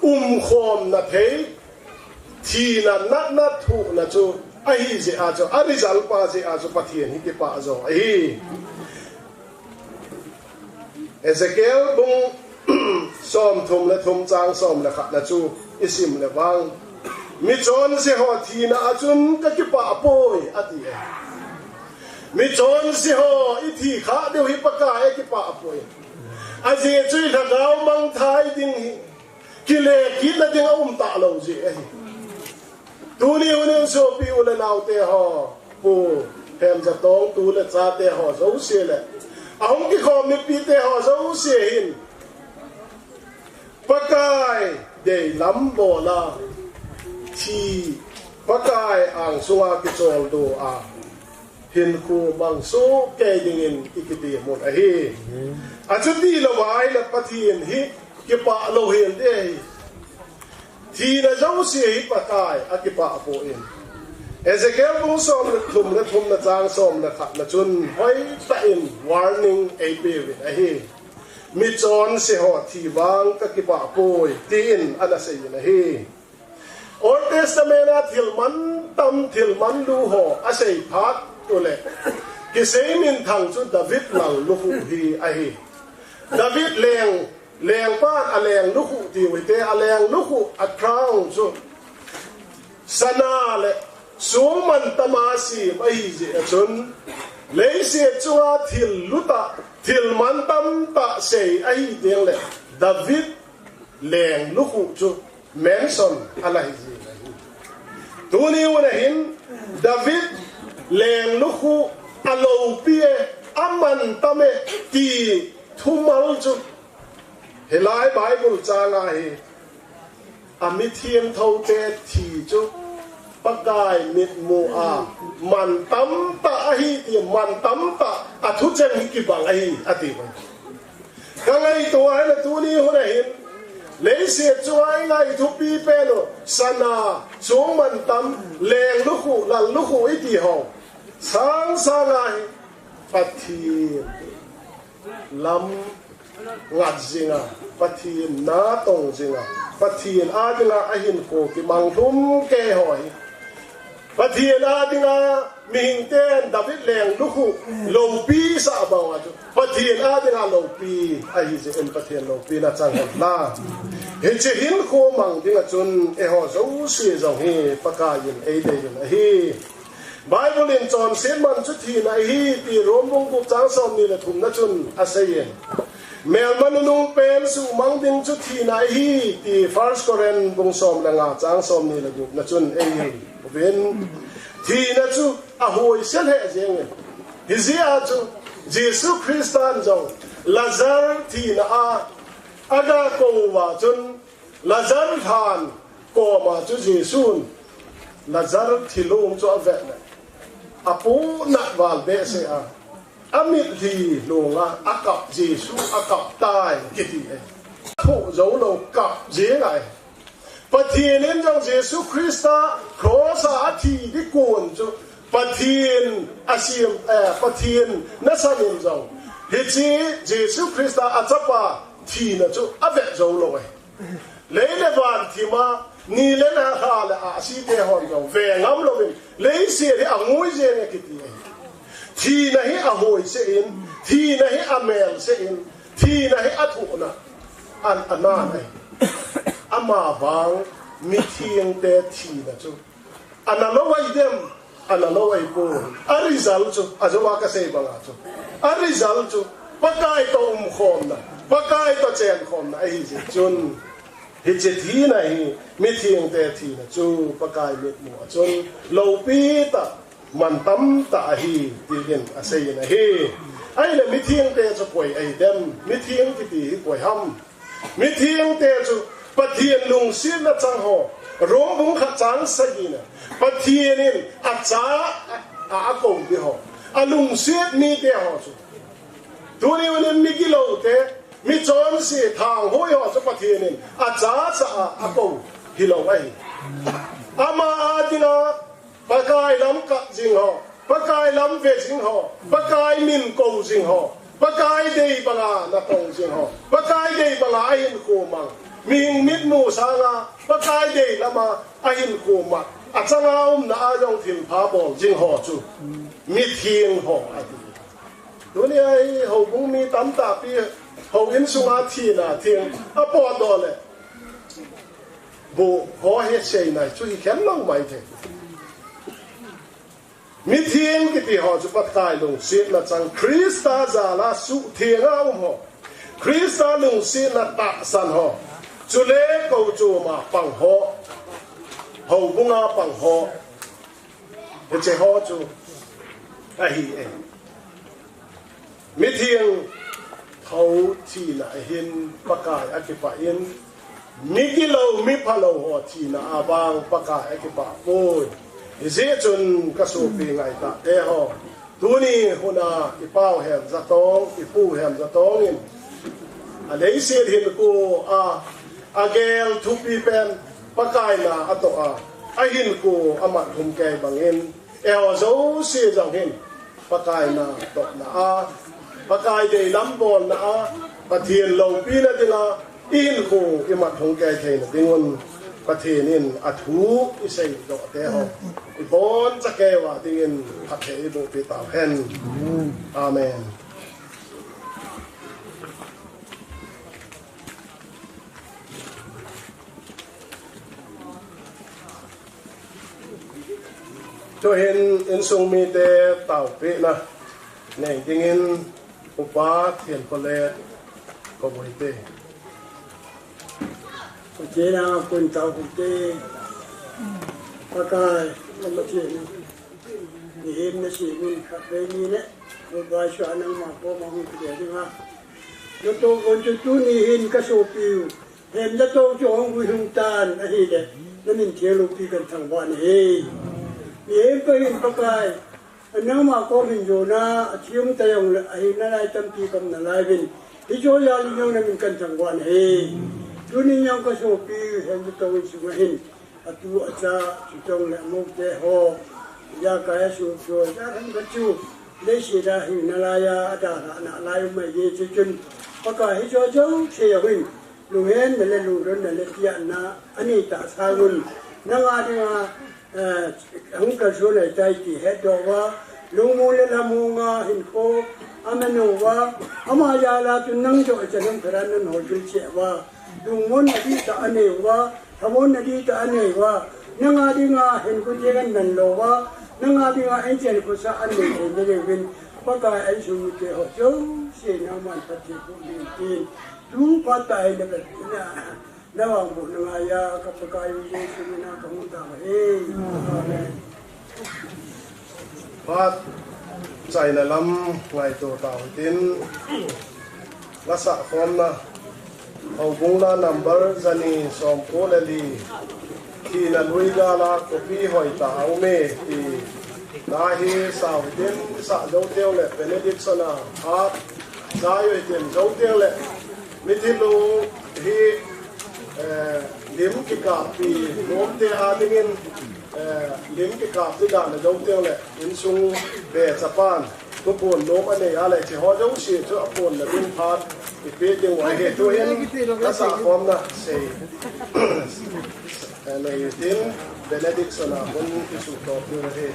umkhomna thei, thina natna thuhna chu, ahi jeh a chu, a result pa jeh a chu, Pathen hi kipah jo ahi. Ezekiel bung somthum le thum chang som le khat na chu isim le vang. Michonse ho thina a chun kakipah poi, ati e. Michonse ho ithi kha diu hi Pakai akipah poi. Ajeh chu ilhagao mangthai ding hi. Kile kitna ding aum talou jeh ahi. Tuni hunin sopi u le naote ho, Pu Hemjatong tu le chate ho jouse le, ahung kikhom mipite ho jouse hin, Pakai deilam bola, thi, Pakai angsunga kicholdo a, hinkho mang soh kei dingin ikiti mun ahi. Achuti lou ahile Pathen hi kipah lou hel ding ahi. Thina jouse hi Pakai akipah poi. Ezekiel bung som le thum le thum na chang som le khat na chun hoitah in warning eipeuvin ahi. Michonse ho thi vang kakipah poi, tin ana seiyin ahi. Old Testament a thil mantam, thil manlu ho asei phat uleh, kisei minthang chu David lallukhuh hi ahi. David leng, lengpan aleng lukhuh tiu hite, aleng lukhuh a crown chu sana le song mantama sem ahi jeh a chun, leiset chunga thil lutah, thil mantam tah sei ahi teng le, David leng lukhuh chu mention ana hi jing ahi. Tuni hun ahin David leng lukhuh aloupi e, amantam e ti thumal chu hilai Bible chang ahi. A mithiangthote thi chu Pakai mitmu a mantam tah ahi ti, mantam tah a thucheng hi kibang ahi, ati mai. Ka ngaito a hile tuni hun ahin, leiset chunga ingai thupi pen u, sana, song mantam, leng lukhuh, lallukhuh iti ho. Sangsang ahi, Pathen lam ngat jinga, Pathen natong jinga, Pathen a dinga ahinkho kimang lhum kei ho hi. Pathen a dinga mihing ten David leng lukhuh loupi sah banga chu Pathen a dinga loupi ahi jeh in Pathen loupina chang hen la. Hiche hinkho mang dinga chun eiho jouse jong hi Pakai in eidei in ahi. Bible in chonset man chu thina ahi ti Rom bung gup chang somni le thum na chun aseiye. Melma nunung pen suhmang ding chu thina ahi ti First Corinth bung som le nga chang somni le gup na chun eihil uvin. Thina chu ahoise lheh jeng e. Hijeh a chu Jesu Christan jong Lazar thina a aga kou uva chun Lazar lhan koma chu Jesun Lazar thilong chu avet le, apohnat val behseh a, amitlhi longa akap, Jesu akap tai kiti e. Thoh jou lou kap jeng ahi. Pathen in jong Jesu Christa cross a athi ding kon chu Pathen asem, eh, Pathen nasan in jong hiche Jesu Christa achapa thina chu avet jou lou ahi. Lei le van thima, ni le lha le ahsi te hon jong ve ngam louvin, leiset hi angui jeng e kiti ahi. Thina hi ahoise in, thina hi amelse in, thina hi athohna, an, anan ahi. Amavang mithengte thina chu ana lou ahi dem, ana lou ahi poi. A result chu, ajou a kasei banga chu, a result chu Pakai toh umkhomna, Pakai toh chenkhomna ahi jeh chun, hiche thina hi, mithengte thina chu Pakai mitmu a chun loupi tah, mantam tah ahi, tin aseiyin ahi. Ahile mithengte chu koi ahi dem, mitheng kiti hi koi ham? Mithengte chu Pathen lungsetna chang ho, Rom bung khat chang sagi na, Pathen in acha a, a, akou ding ho, alungset mite ho chu. Tuni unin migiloute, michonse, thanghoi ho chu Pathen in achacha a akou hilou ahi. Ama a dinga Pakai kap jing ho, Pakai lam ve jing ho, Pakai min kou jing ho, Pakai dei banga na tong jing ho, Pakai dei banga ahinkho mang. Mihing mitmu sanga Pakai dei lama ahinkho mang. Achanga umna a jong thilpha bol jing ho chu mitheng ho ahi. Tuni a hi houbung mi tamtah pi houin sunga thina theng apotdoh le, bu ho hi seinai chu hi khen lou mai thei. Mitheng kiti ho chu Pakai lungsetna chang, Christa jala suhtheng a um ho, Christa lungsetna tahsan ho, chule kou choma pang ho, houbunga pang ho, hiche ho chu ahi e. Mitheng tho thina ahin Pakai akipah in, mi gilou, mi phalou ho thina a vang Pakai akipah poi. Hijeh chun ka sopi ngaitah te ho, tuni hun a i pau Hemjatong, i pu Hemjatong in aleiset hinkho a agel thupi pen Pakai na atoh a, ahinkho amat lhum kei bangin, eiho jouse jong hin Pakai na tohna a, Pakai deilam bolna a, Pathen loupina dinga i hinkho i mat lhung kei theina dingun, Pathen in athu i seidoh te ho, i boncha keiuva dingin phatthei i bohpi tauhen. Amen. Tuhin insung mite taopehna nei dingin Upa Thiankhole kobui te. Pathen a kon taopeh te. Pakai, Pathen a. Mihem nasem in khatvei ni le, Pakai, nangma koma hung kile dinga. Natoh bon chu tuni hin ka sopiu Hemjatong chu hung vui hung tan ahile, na min theng loupi kan thangvah nahi. Mihem pa hin Pakai, nangma kom hin jona, athi um ta jongle, ahi nalai tampi kam nalai uvin. Hiche jal in jong na min kan thangvah nahi. Tuni jong ka sopi Hemjatong in sunga hin, atu acha, chuteng le amou te ho, ijakai asuh chu, ijat ham khat chu, leiset a hing nalai a, adalhah nalai um ahi, chuchun, Pakai hiche jouse jong hin, lunghenna le lungdonna le tiahna anei tah sangun, nanga dinga, eh, hung kalson ahitai ti hetdoh uva, lungmong le lhamong a hinkho aman uva, ama jal a chun nang joh ichan hung pheran nan hol gil cheh uva, lungmonna dihtah anei uva, lhamonna dihtah anei uva, nanga dinga hinkho theng aman lou uva, nanga dinga angel khosa anei thei na diuvin, Pakai, insung mite ho jouse nangman phatthei boh in tin, tu phat tah in na, na vangbohna ngaiya ka Pakai u Jesu mina kahung tao ahi. Amen. Phat chaina lam ngaito tau hitin, la sahkhomna, houbung la number jani somko le li, thina lui gal a khopi hoitah a um e ti, la hi sao hitin, sah jou teng le benediction a phat jai u hitin, jou teng le mithi lou hi, eh, lim kikappi nomte a dingin, eh, lim kikappi dan a jou teng le, insung be chapan thuphon nom anei a le, hiche ho jouse chu aphonna ding phat ipeh ding u ahi. Tuhin la sahkhomna sei, eh, nei tin, benediction a hun isuhtoh diu ahi.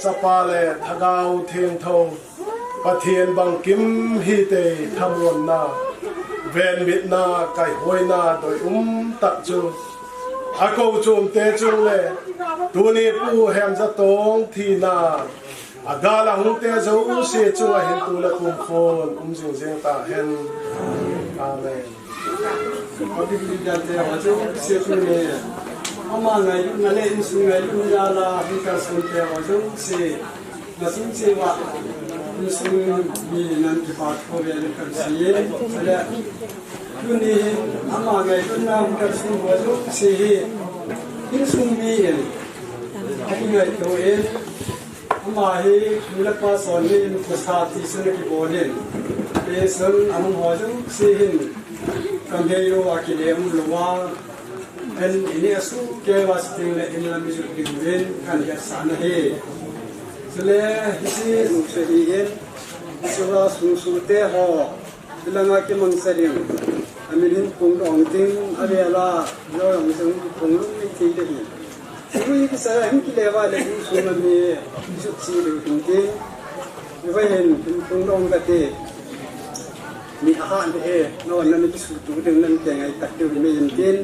Chapa le Thagau Thiangtho, Pathen bangkim hitei thamuanna, venbitna, kaihoina, doi umtah chu akou chomte chung le tuni Pu Hemjatong thina, agal a hungte jouse chunga hin tu le kumkhon um jingjing tahen. Amen. Abibili dante ho jouse tuni, ama ngailutna le insung ngailutna jal a hung kalsonte ho jouse, nasung cheh uva insung mi nan kipa thu ve le kalson e. Chule tuni hin ama ngailutna hung kalson ho jouse hi insung mi in akingaito in, ama hi nu le pa sonnei in khosah tisun akibol in, tisun aum ho jouse hin kamhei lou a kile um louva, in ineh a sukeh uva siteng le inlam ijot diuvin kahin hetsah in ahi. Chule hiche nusa hi in, hiche uva sung sute ho, hilanga kimangcha ding, amin hin phongdoh ding, avel a lou jong jong phonglum nei thei ding ahi. Chule hiche a hin kile uva le insung a mi ijot cheh diu hin tin, hiva hin hin phongdoh kate. Mi ahah le e, na onna mi kisuhtoh ding, na mi kingaitah diu hi mei in tin.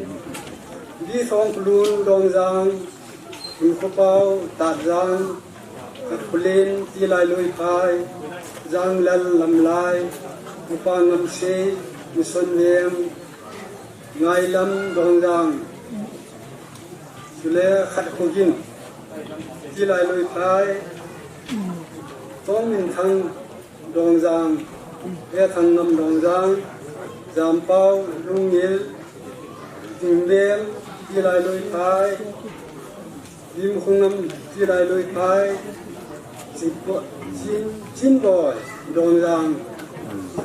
Bithong Kulun Dongjang, Inkhopao Tatjang, Khatkholen Tilailoiphai, Janglal Lamlai, Upa Ngamsei, Mission Veng, Ngailam Dongjang, chule Khatkhogin Tilailoiphai, Tongminthang Dongjang, Ethanngam Dongjang, Jampao Lungngil, Tinglem Tilailoiphai, Limkhongam Tilailoiphai, Chinpo-, Chin-, Chinboi Dongjang,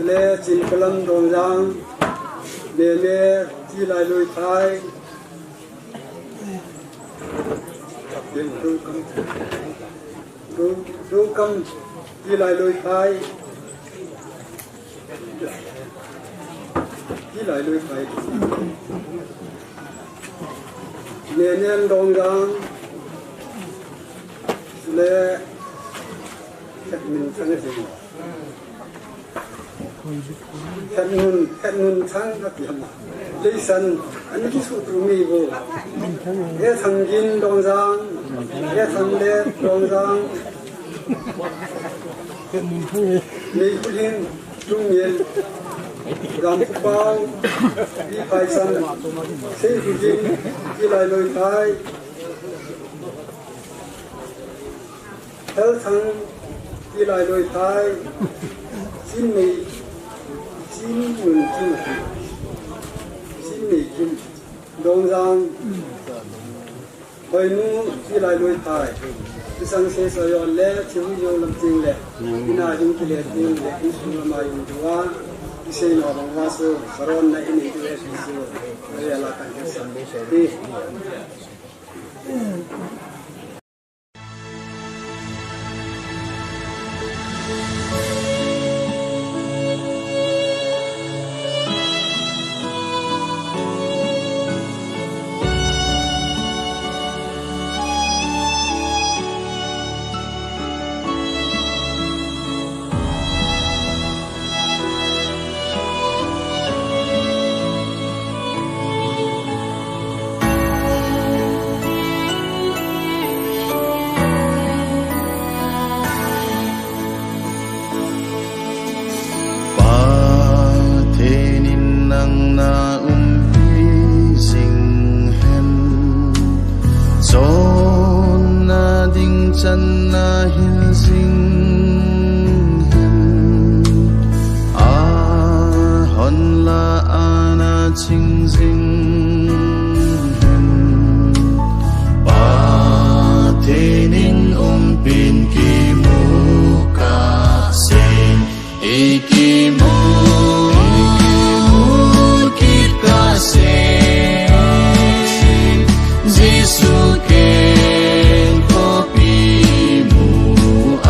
le Chinpolam Dongjang, Meme Tilailoiphai, Dokam, Do-, Dokam Tilailoiphai, Tilailoiphai, Nenen Dongjang, le Khetminthang. Khetnun, Khetnunthang ati ham. Leisan, ana kisuhtoh mi bou. Ethanngin Dongjang, Ethanglet Dongjang. Meikhuling Lungngil, Gamkhopao Tiphaisam, Seikhogin Tilailoiphai, Thalthang Tilailoiphai, Chinmei, Chinnunkim, Chinneikim Dongjang, Hoinu Tilailoiphai. Kisang se so yo le, chiu yo lam ting le, ina yung kile ting le, insung lama yung dua, isei no bang vasu, saron na ini dua su, ya la kan kesa. Pathen in nang na umpi jing hen, chonna ding chan na hil jing hen, ahon la ana ching jing hen. Pathen in umpin kimu kah sen, ikimu kit kah sen, Jesu kengkop imu a.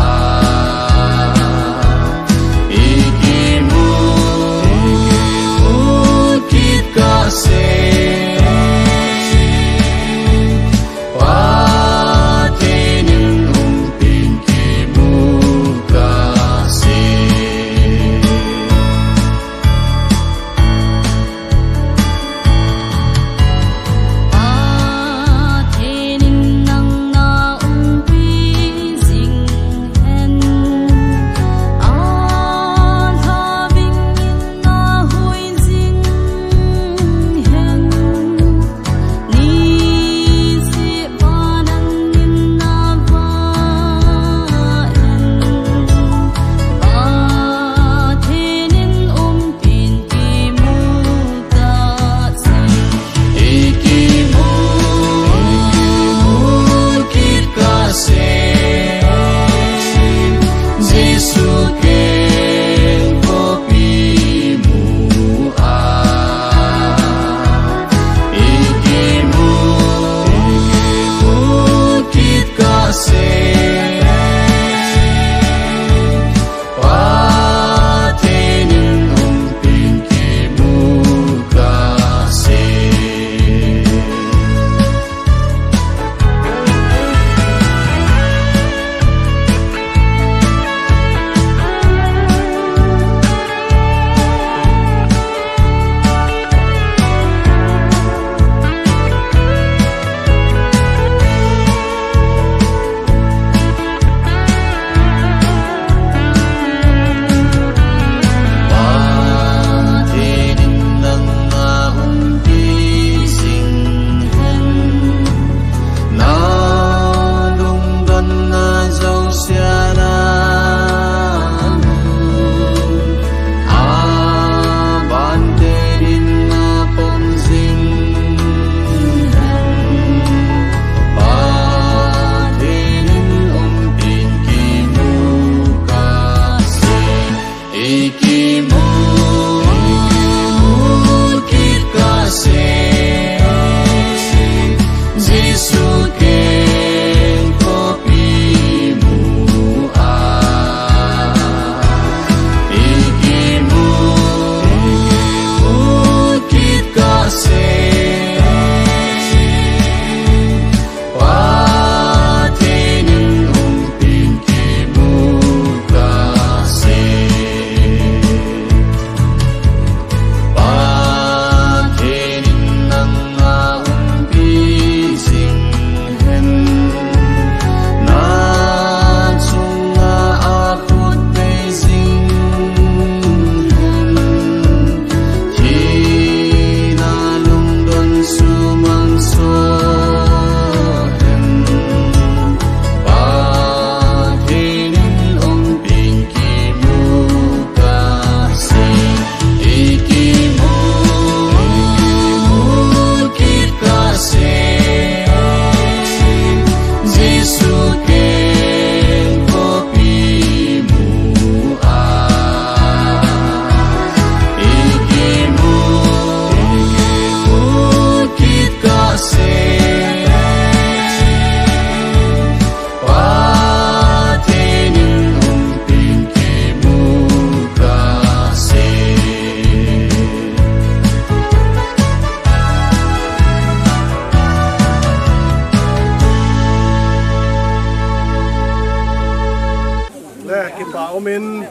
Omin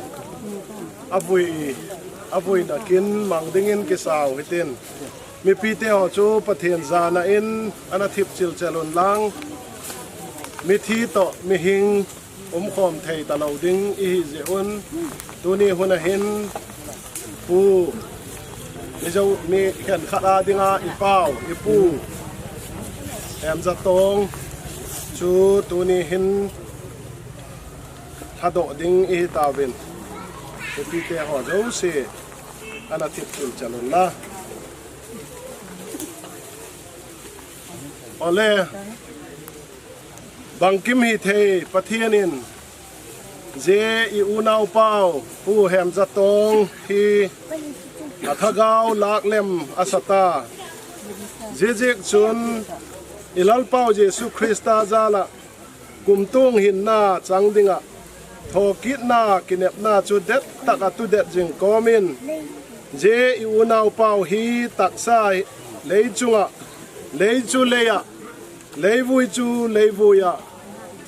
avui, avui nakin mang dingin kisau hitin. Mipite ho chu Pathen jana in ana thip chilchel un lang. Mithi to mihing umkhom thei talou ding ihi jeh un. Tuni hun ahin Pu Mizo mi khenkhat a dinga ipau, ipu Hemjatong chu tuni hin thadoh ding ihi tauvin. Mipite ho jouse ana thip chilchel un la. Ole, bangkim hithei Pathen in je i unaupau Pu Hemjatong hi athagau laklem asata. Jijeh chun i Lalpau Jesu Christa jala kumtung hinna chang dinga thokitna kinepna chu dettah a tudet jing komin, je i unaupau hi taksa leichunga, lei chu leia, leivui chu leivuia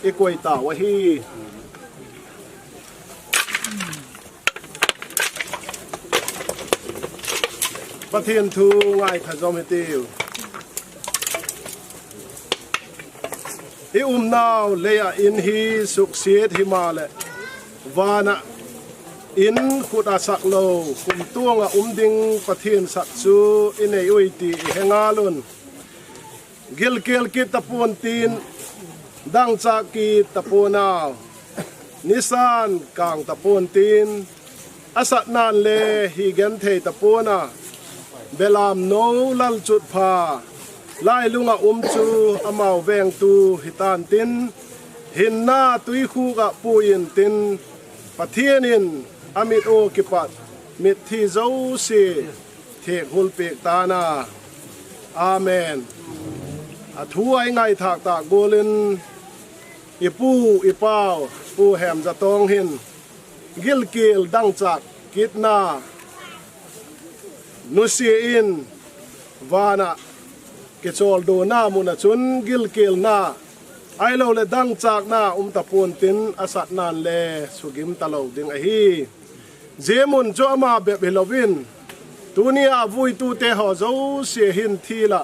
ikoi tau ahi. Pathen thu ngaitha jom hitiu. I umnau leia in hi suksiet himale, vana in khut a saklou kumtunga um ding Pathen sak chu inei ui ti ihengal un. Gilkel kit tapon tin, dangchah kit tapon a, nisan kang tapon tin, asatnan le hi genthei tapon a, belam nou lalchutpha lailunga um chu amau vengtu hitan tin, hinna tuikhuk a pui intin, Pathen in amit u kipat mitthi jouse thekhul pek tan a. Amen. Athu a ingaithak tah golin ipu ipau Pu Hemjatong hin gilkel dangchah kitna nusia in vana kicholdo na muna chun gilkelna ahiloule dangchahna um tapon tin asatnan le sugim talou ding ahi. Jemun chu ama bep hilouvin, tunia avuitute ho jouse hin thila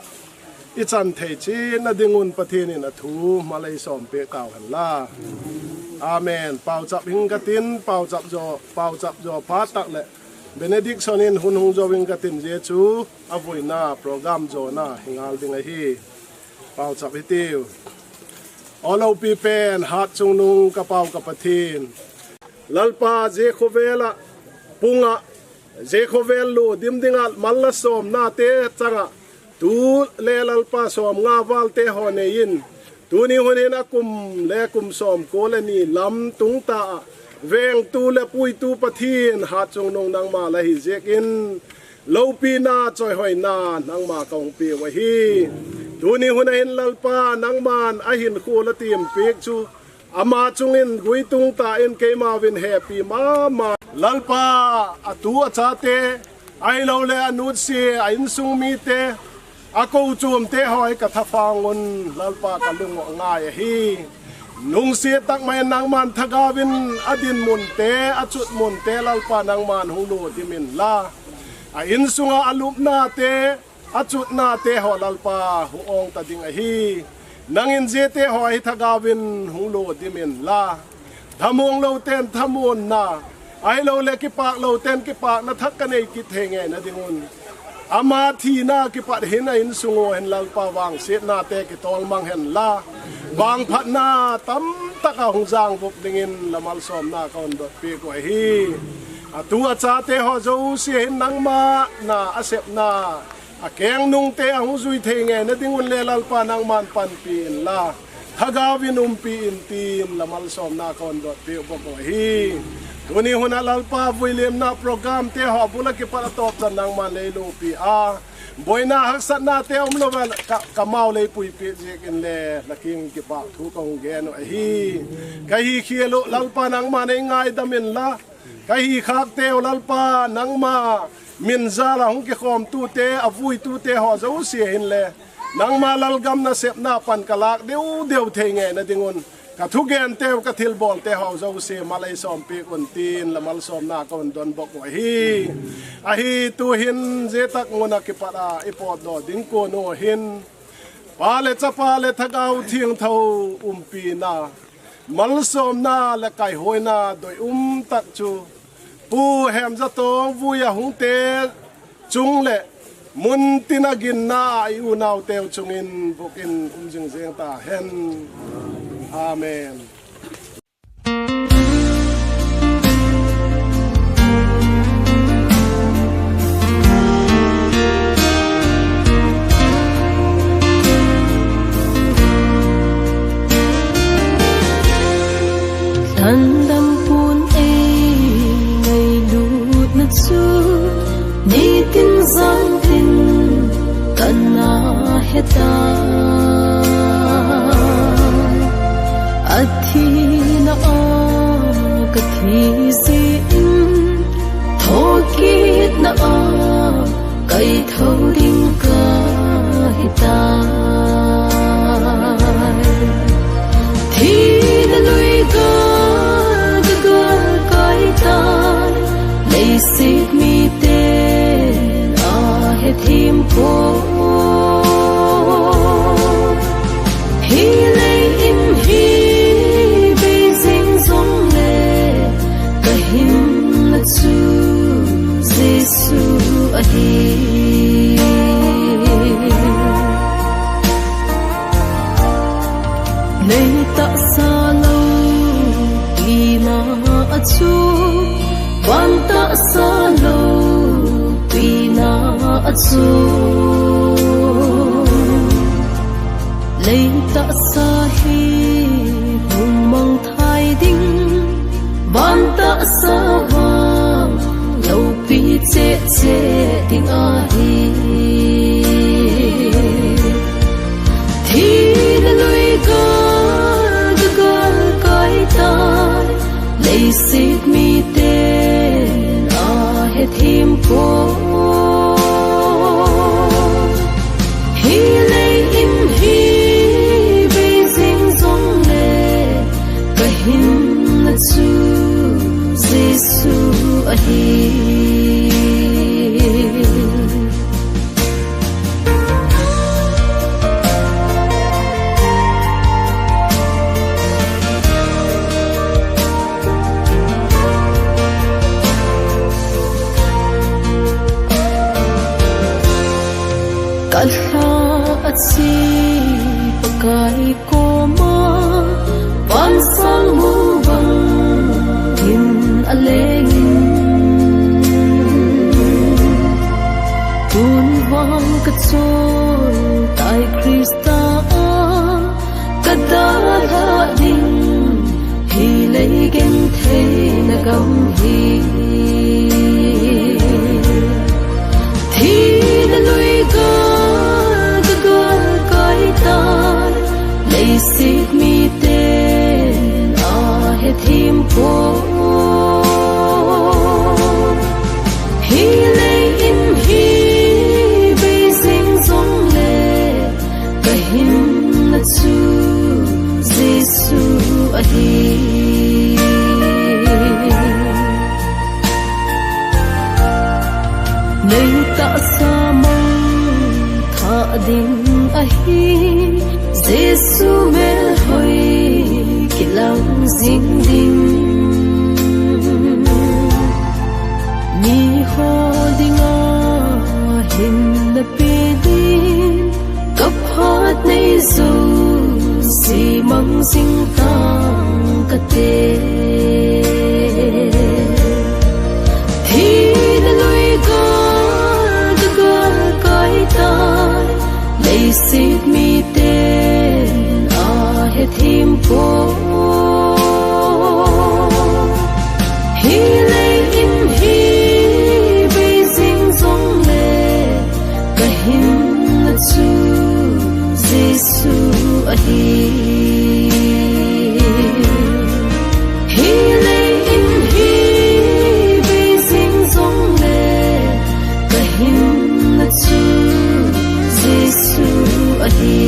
ichan thei cheh na dingun Pathen in athu malei som peh tau henla. Amen. Pauchap hing katin, pauchap jo, pauchap jo phat tah le benediction in hun hung jo hing katin, jeh chu avuina program jona hingal ding ahi. Pauchap hitiu. O loupi pen hatchungnung kapau ka Pathen. Lalpa, je khovela punga, je khovel lo dim dinga malla somna te changa, tu le Lalpa somnga val te ho nei in, tuni hun hin akum le kum somko le ni lam tungta a vengtu le puitu Pathen hatchungnung nangma la hi jeh in, loupina choihoina nangma kahung peh u ahi. Tuni hun ahin Lalpa nangman ahinkho la timpeh chu ama chungin guitung tah in keima uvin hepi mama. Lalpa, atu achate, ahiloule anutse, a insung mite, akou chomte ho hi kathapang un Lalpa kalung u angai ahi. Nungse takmai nangman thagauvin adinmun te, achutmun te Lalpa nangman hung lo dimin la, a insunga alupna te, achutna te ho Lalpa hung ong ta ding ahi. Nangin jete ho hi thagauvin hung lo dimin la, thamong lou ten thamonna, ahiloule kipak lou ten kipakna thak kanei kit thei nge na dingun, ama thina kipat hin a insung u hin Lalpa vangsetna te kitolmang henla, vangphatna tamtah a hung jangvup dingin la malsomna kahung dotpeh u ahi. Atu achate ho jouse hin nangma na asepna, akengnung te ahung jui thei nge na dingun le Lalpa nangman panpi inla, thagauvin umpi in tin la malsomna kahung dotpeh u ahi. Tuni hun a Lalpa vuilimna program te ho bula kipat atop chan nangman lei lopi a, boina haksatna te umlouva ka, kamau lei puipeh jeh in le la king kipa thu kahung gen u ahi. Kahi khel u Lalpa nangman nei ngaidam inla, kahi khak teu Lalpa nangma min jala hung kikhomtute, avuitute ho jouse hin le, nangma lalgam nasepna pan kalak deu deu thei nge na dingun, Ka thugen teu, ka thilbol teu ho jouse mal ei sompi un tin, la malsomna ka un donbok u ahi. Ahi tuhin jetak nguna kipat a i potdoh ding kon u hin, Pa le Chapa le Thagau Thiangtho umpina, malsomna le kaihoina doi um tak chu Pu Hemjatong vui a hung te chung le mun tin a ginna a i unau teu chungin bukin um jing jeng ta hen. Amen. Lhandam pun ei ngailutna chu nitin jantin kana hetai. Athina a kathi jeh in, thokitna a kaitho ding kahitai. Thina lui gal ka galkai tai, leiset miten ahethem poi. Hi lei in hi bei jing jongle, ka hinna chu Jesu ahi. Lei tahsa loupina a chu, van tahsa loupina a chu, lei tahsa hi hung mangthai ding, van tahsa vang loupi cheh cheh ding ahi. Thina lui gal ka galkai tai, leiset miten ahethem poi. Hi lei in hi bei jing jongle, ka hinna chu Jesu ahi. Ka lha a chi Pakai koma, van sang mun bang in a lengin, tun vang ka chol tai Krista a, ka dalha ding, hi lei gentheina gam hi. Thina lui gal ka galkai tai, leiset miten ahethem poi. Hi lei in hi bei jing jongle, ka hinna chu Jesu ahi. Lei tahsa mangthah ding ahi, Jesu melhoi kilang jing ding. Miho dinga hinna pe ding, ka phat nei jouse mang jing tang kate. Thina lui gal ka galkai tai, leiset miten ahethem poi. Hi lei in hi bei jing jongle, ka hinna chu Jesu ahi. Hi lei in hi bei jing jongle, ka hinna chu Jesu ahi.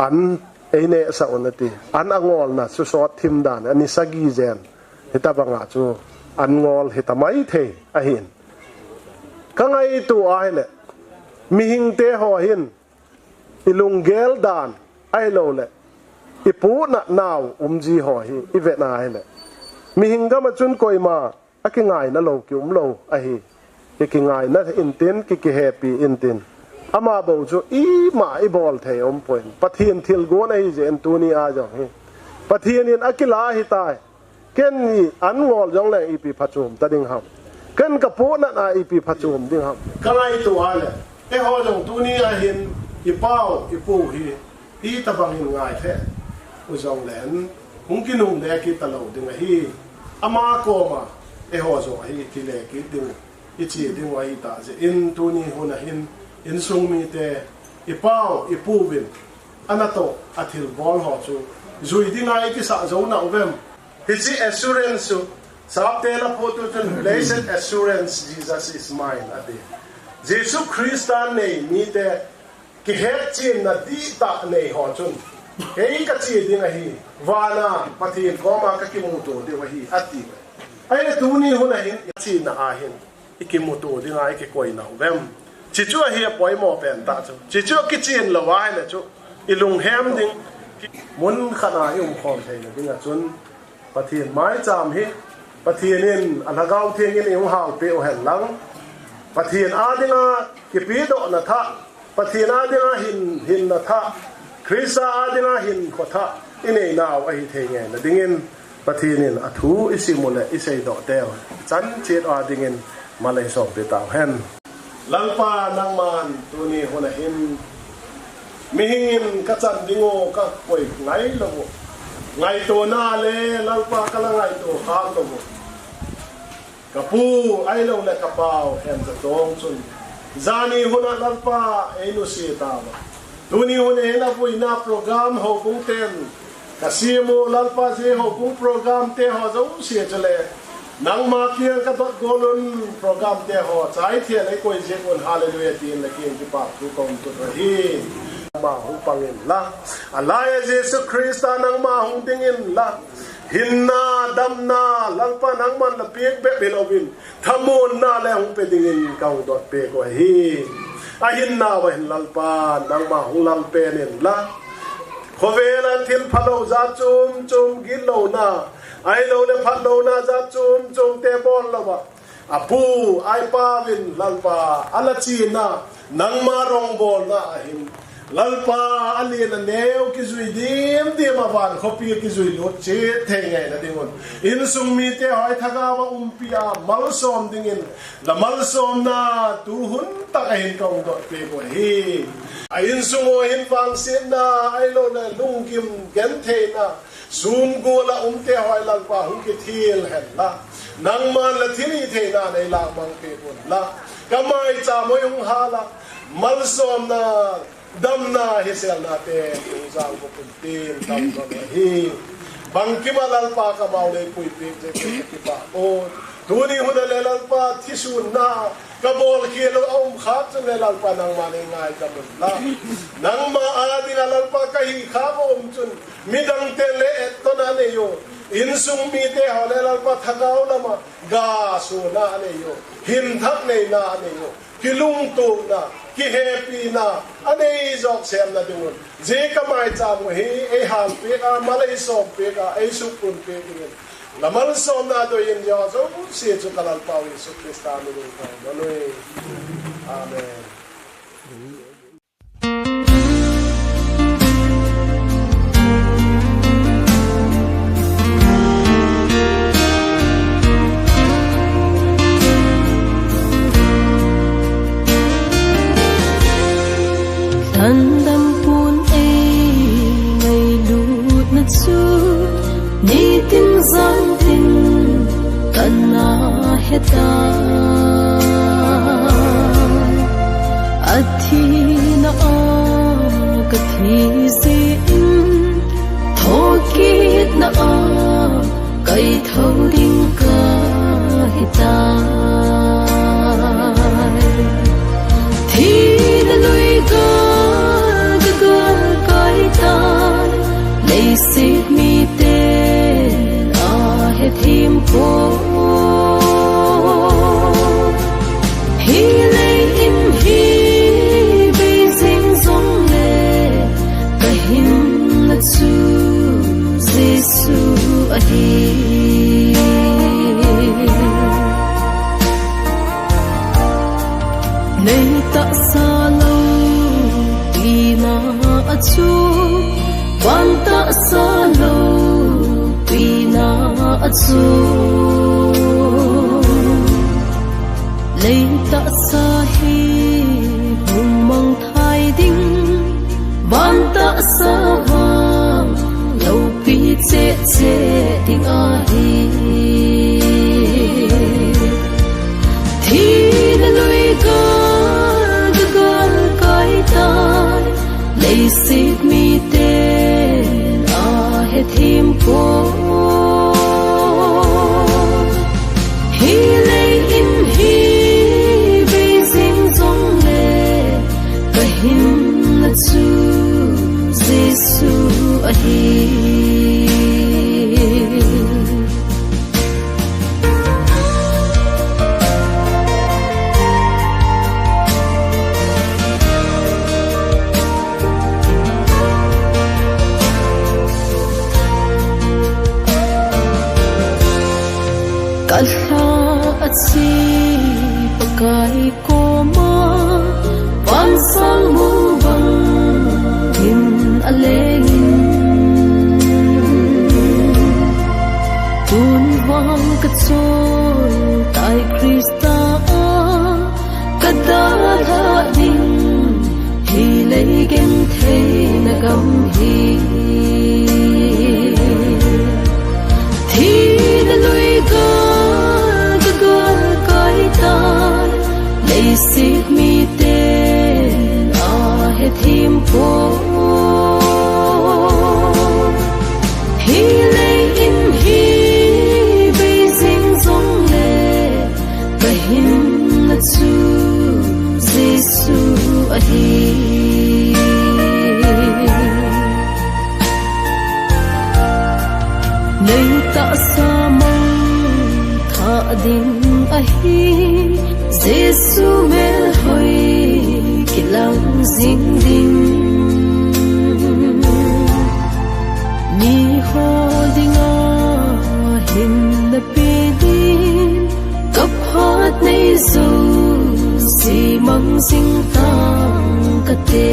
an eineh sah un ati. An angolna chu sot thim dan, ani sagi jen. Hitabanga chu an ngol hita maithei ahin. Ka ngaito ahile, mihingte ho hin, i lunggel dan, ahilouleh, i puhnat nau umji ho hi, i vet ahile, mihing gam a chun koima, a kingaina lou, kium lou, ahi. Ki kingaina intin, ki kihepi intin. Ama bou chu, ima i bol thei umpoi. Pathen thilgon ahi jeh in tuni a jong hi. Pathen in a kila ahitai. Ken in an ngol jongleng ipi phachom ta ding ham. Ken ka puhnat a ipi phachom ding ham. Ka ngaito ahile, eiho jong tuni a hin i pau, i pu hi, hitabang in ngai thei u jongleng, hung kinungle kit talou ding ahi. Ama koma, eiho jong hi, kile kit ding, i che ding u ahitah jeh in tuni hun a hin, insung mite, i pau, i pu vin, a natoh a thilbol ho chu, jui dinga i kisah jou nau vem. Hiche assurance chu, Sapte la photo chun, "Blessed assurance, Jesus is mine," ati. Jesu Christa nei mite, kihetchenna dihtah nei ho chun, "Kei ka che ding ahi, vana Pathen koma ka kimuto diu ahi," ati. Ahile tuni hun a hin, i chenna a hin, i kimuto dinga i kikoi nau vem. Chuchu ahi a poimo pen tah chu. Chuchu kichen lou ahile chu, i lunghem ding, mun khat a i umkhom theina dinga chun, Pathen maicham hi, Pathen in a Lhagao Theng in i hung halpeh u hen lang, Pathen a dinga kipedohna thah, Pathen a dinga hin, hinna thah, Christa a dinga hinkho thah, i nei nau ahi thei ngeina dingin, Pathen in a thu i sim u le i seidoh teu, chan chet a dingin malei sompi tau hen. Lalpa nangman tuni hun a hin, mihing in ka chan ding u ka koi ngai lou u. Ngaitona le Lalpa ka la ngaito kham lou u. Ka pu, ahilou le ka pau, Khencha Tong chun, jani hun a Lalpa ei nusia tauva. Tuni hun a hin a vuina program houbung ten ka sim u, Lalpa, hiche houbung program te ho jouse chule nangma kiang ka dot gol un, program te ho chai thei a ei koi jing un, hallelujah tin la kiang kipah thu ka hung tut u ahi. Nangma hung pang in la, a lai a Jesu Christa nangma hung ding in la, hinna, damna, Lalpa nangman na pek bep hilou in, thamuanna le hung pe dingin ka hung dot pek u ahi. A hinna uva hin Lalpa, nangma hung lam pen in la. Khovel a thil phalou jat chom chom gitlouna, ahilou le phatlouna jat chom chom te bol louva. A pu, a pa vin Lalpa, a la chena, nangma rongbolna a hin. Lalpa, a len a neo kijui dim dim a van khopi kijui lut chet thei ngeina ding un. Insung mite ho i Lhagao a umpi a malsom dingin, la malsomna tu hun tah a hin ka hung dot pek u ahi. A insung u hin vangsetna, ahilou le lunggim gentheina, sum gol a um te ho i Lalpa hung kithil hen la. Nangman la thilhihtheina nei la mang pek un la. Ka maicham u hung hal a, malsomna, damna, hiselna te, hung jang ko pun tin, tam ko hi. Bangkim a Lalpa ka mau nei puipeh jeh in ka kipah u. Tuni hun a le Lalpa thisunna, ka bolkhel u a um khah chun le Lalpa nangma nei ngai ka mun la. Nangma a dinga Lalpa ka hi khah u a um chun, midang te le etton a nei u. Insung mite ho le Lalpa Lhagao lama, gasuna a nei u. Hinthak neina a nei u. Kilungtona, kihepina, a nei joh semna ding un. Hiche ka maicham u hi, ei halpeh a, malei sompeh a, ei suhpunpeh dingin. Na malsomna doi in joh jouse chu ka Lalpau Jesu Christa min in ka hung don u ahi. Amen. Lhandam pun ei ngailutna chu nitin jantin kana hetai. Athina a kathi jeh in, thokitna a kaitho ding kahitai. Thina lui ka, ka, ka, kahitai. Leiset miten ahethem poi. Hi leiset hi bei jing jongle, kahinna chu Jesu ahi. Lei tahsa loupina a chu, van tahsa loupina a chu. Lei tahsa hi hung mangthai ding, van tahsa vang loupi cheh cheh ding ahi. Thina lui gal, gal kai tai, leiset miten ahethem poi. Hi leiset hi bei jing jongle, kahinna chu Jesu ahi. Kalha a che Pakai koma, van sang mun bang hin alengin. Tun vang kachol tai Christa a, kadalha ding, hi lei gentheina gam hi. Thina lui gal, gal kai tai, leiset miten ahethem poi. Hi leiset hi bei jing jongle, kahinna chu Jesu ahi. Lei tahsa mangthah ding ahi, Jesu melhoi kilang jing ding. Miho dinga hinna pe din, kaphat nei jouse mang jing tang kate.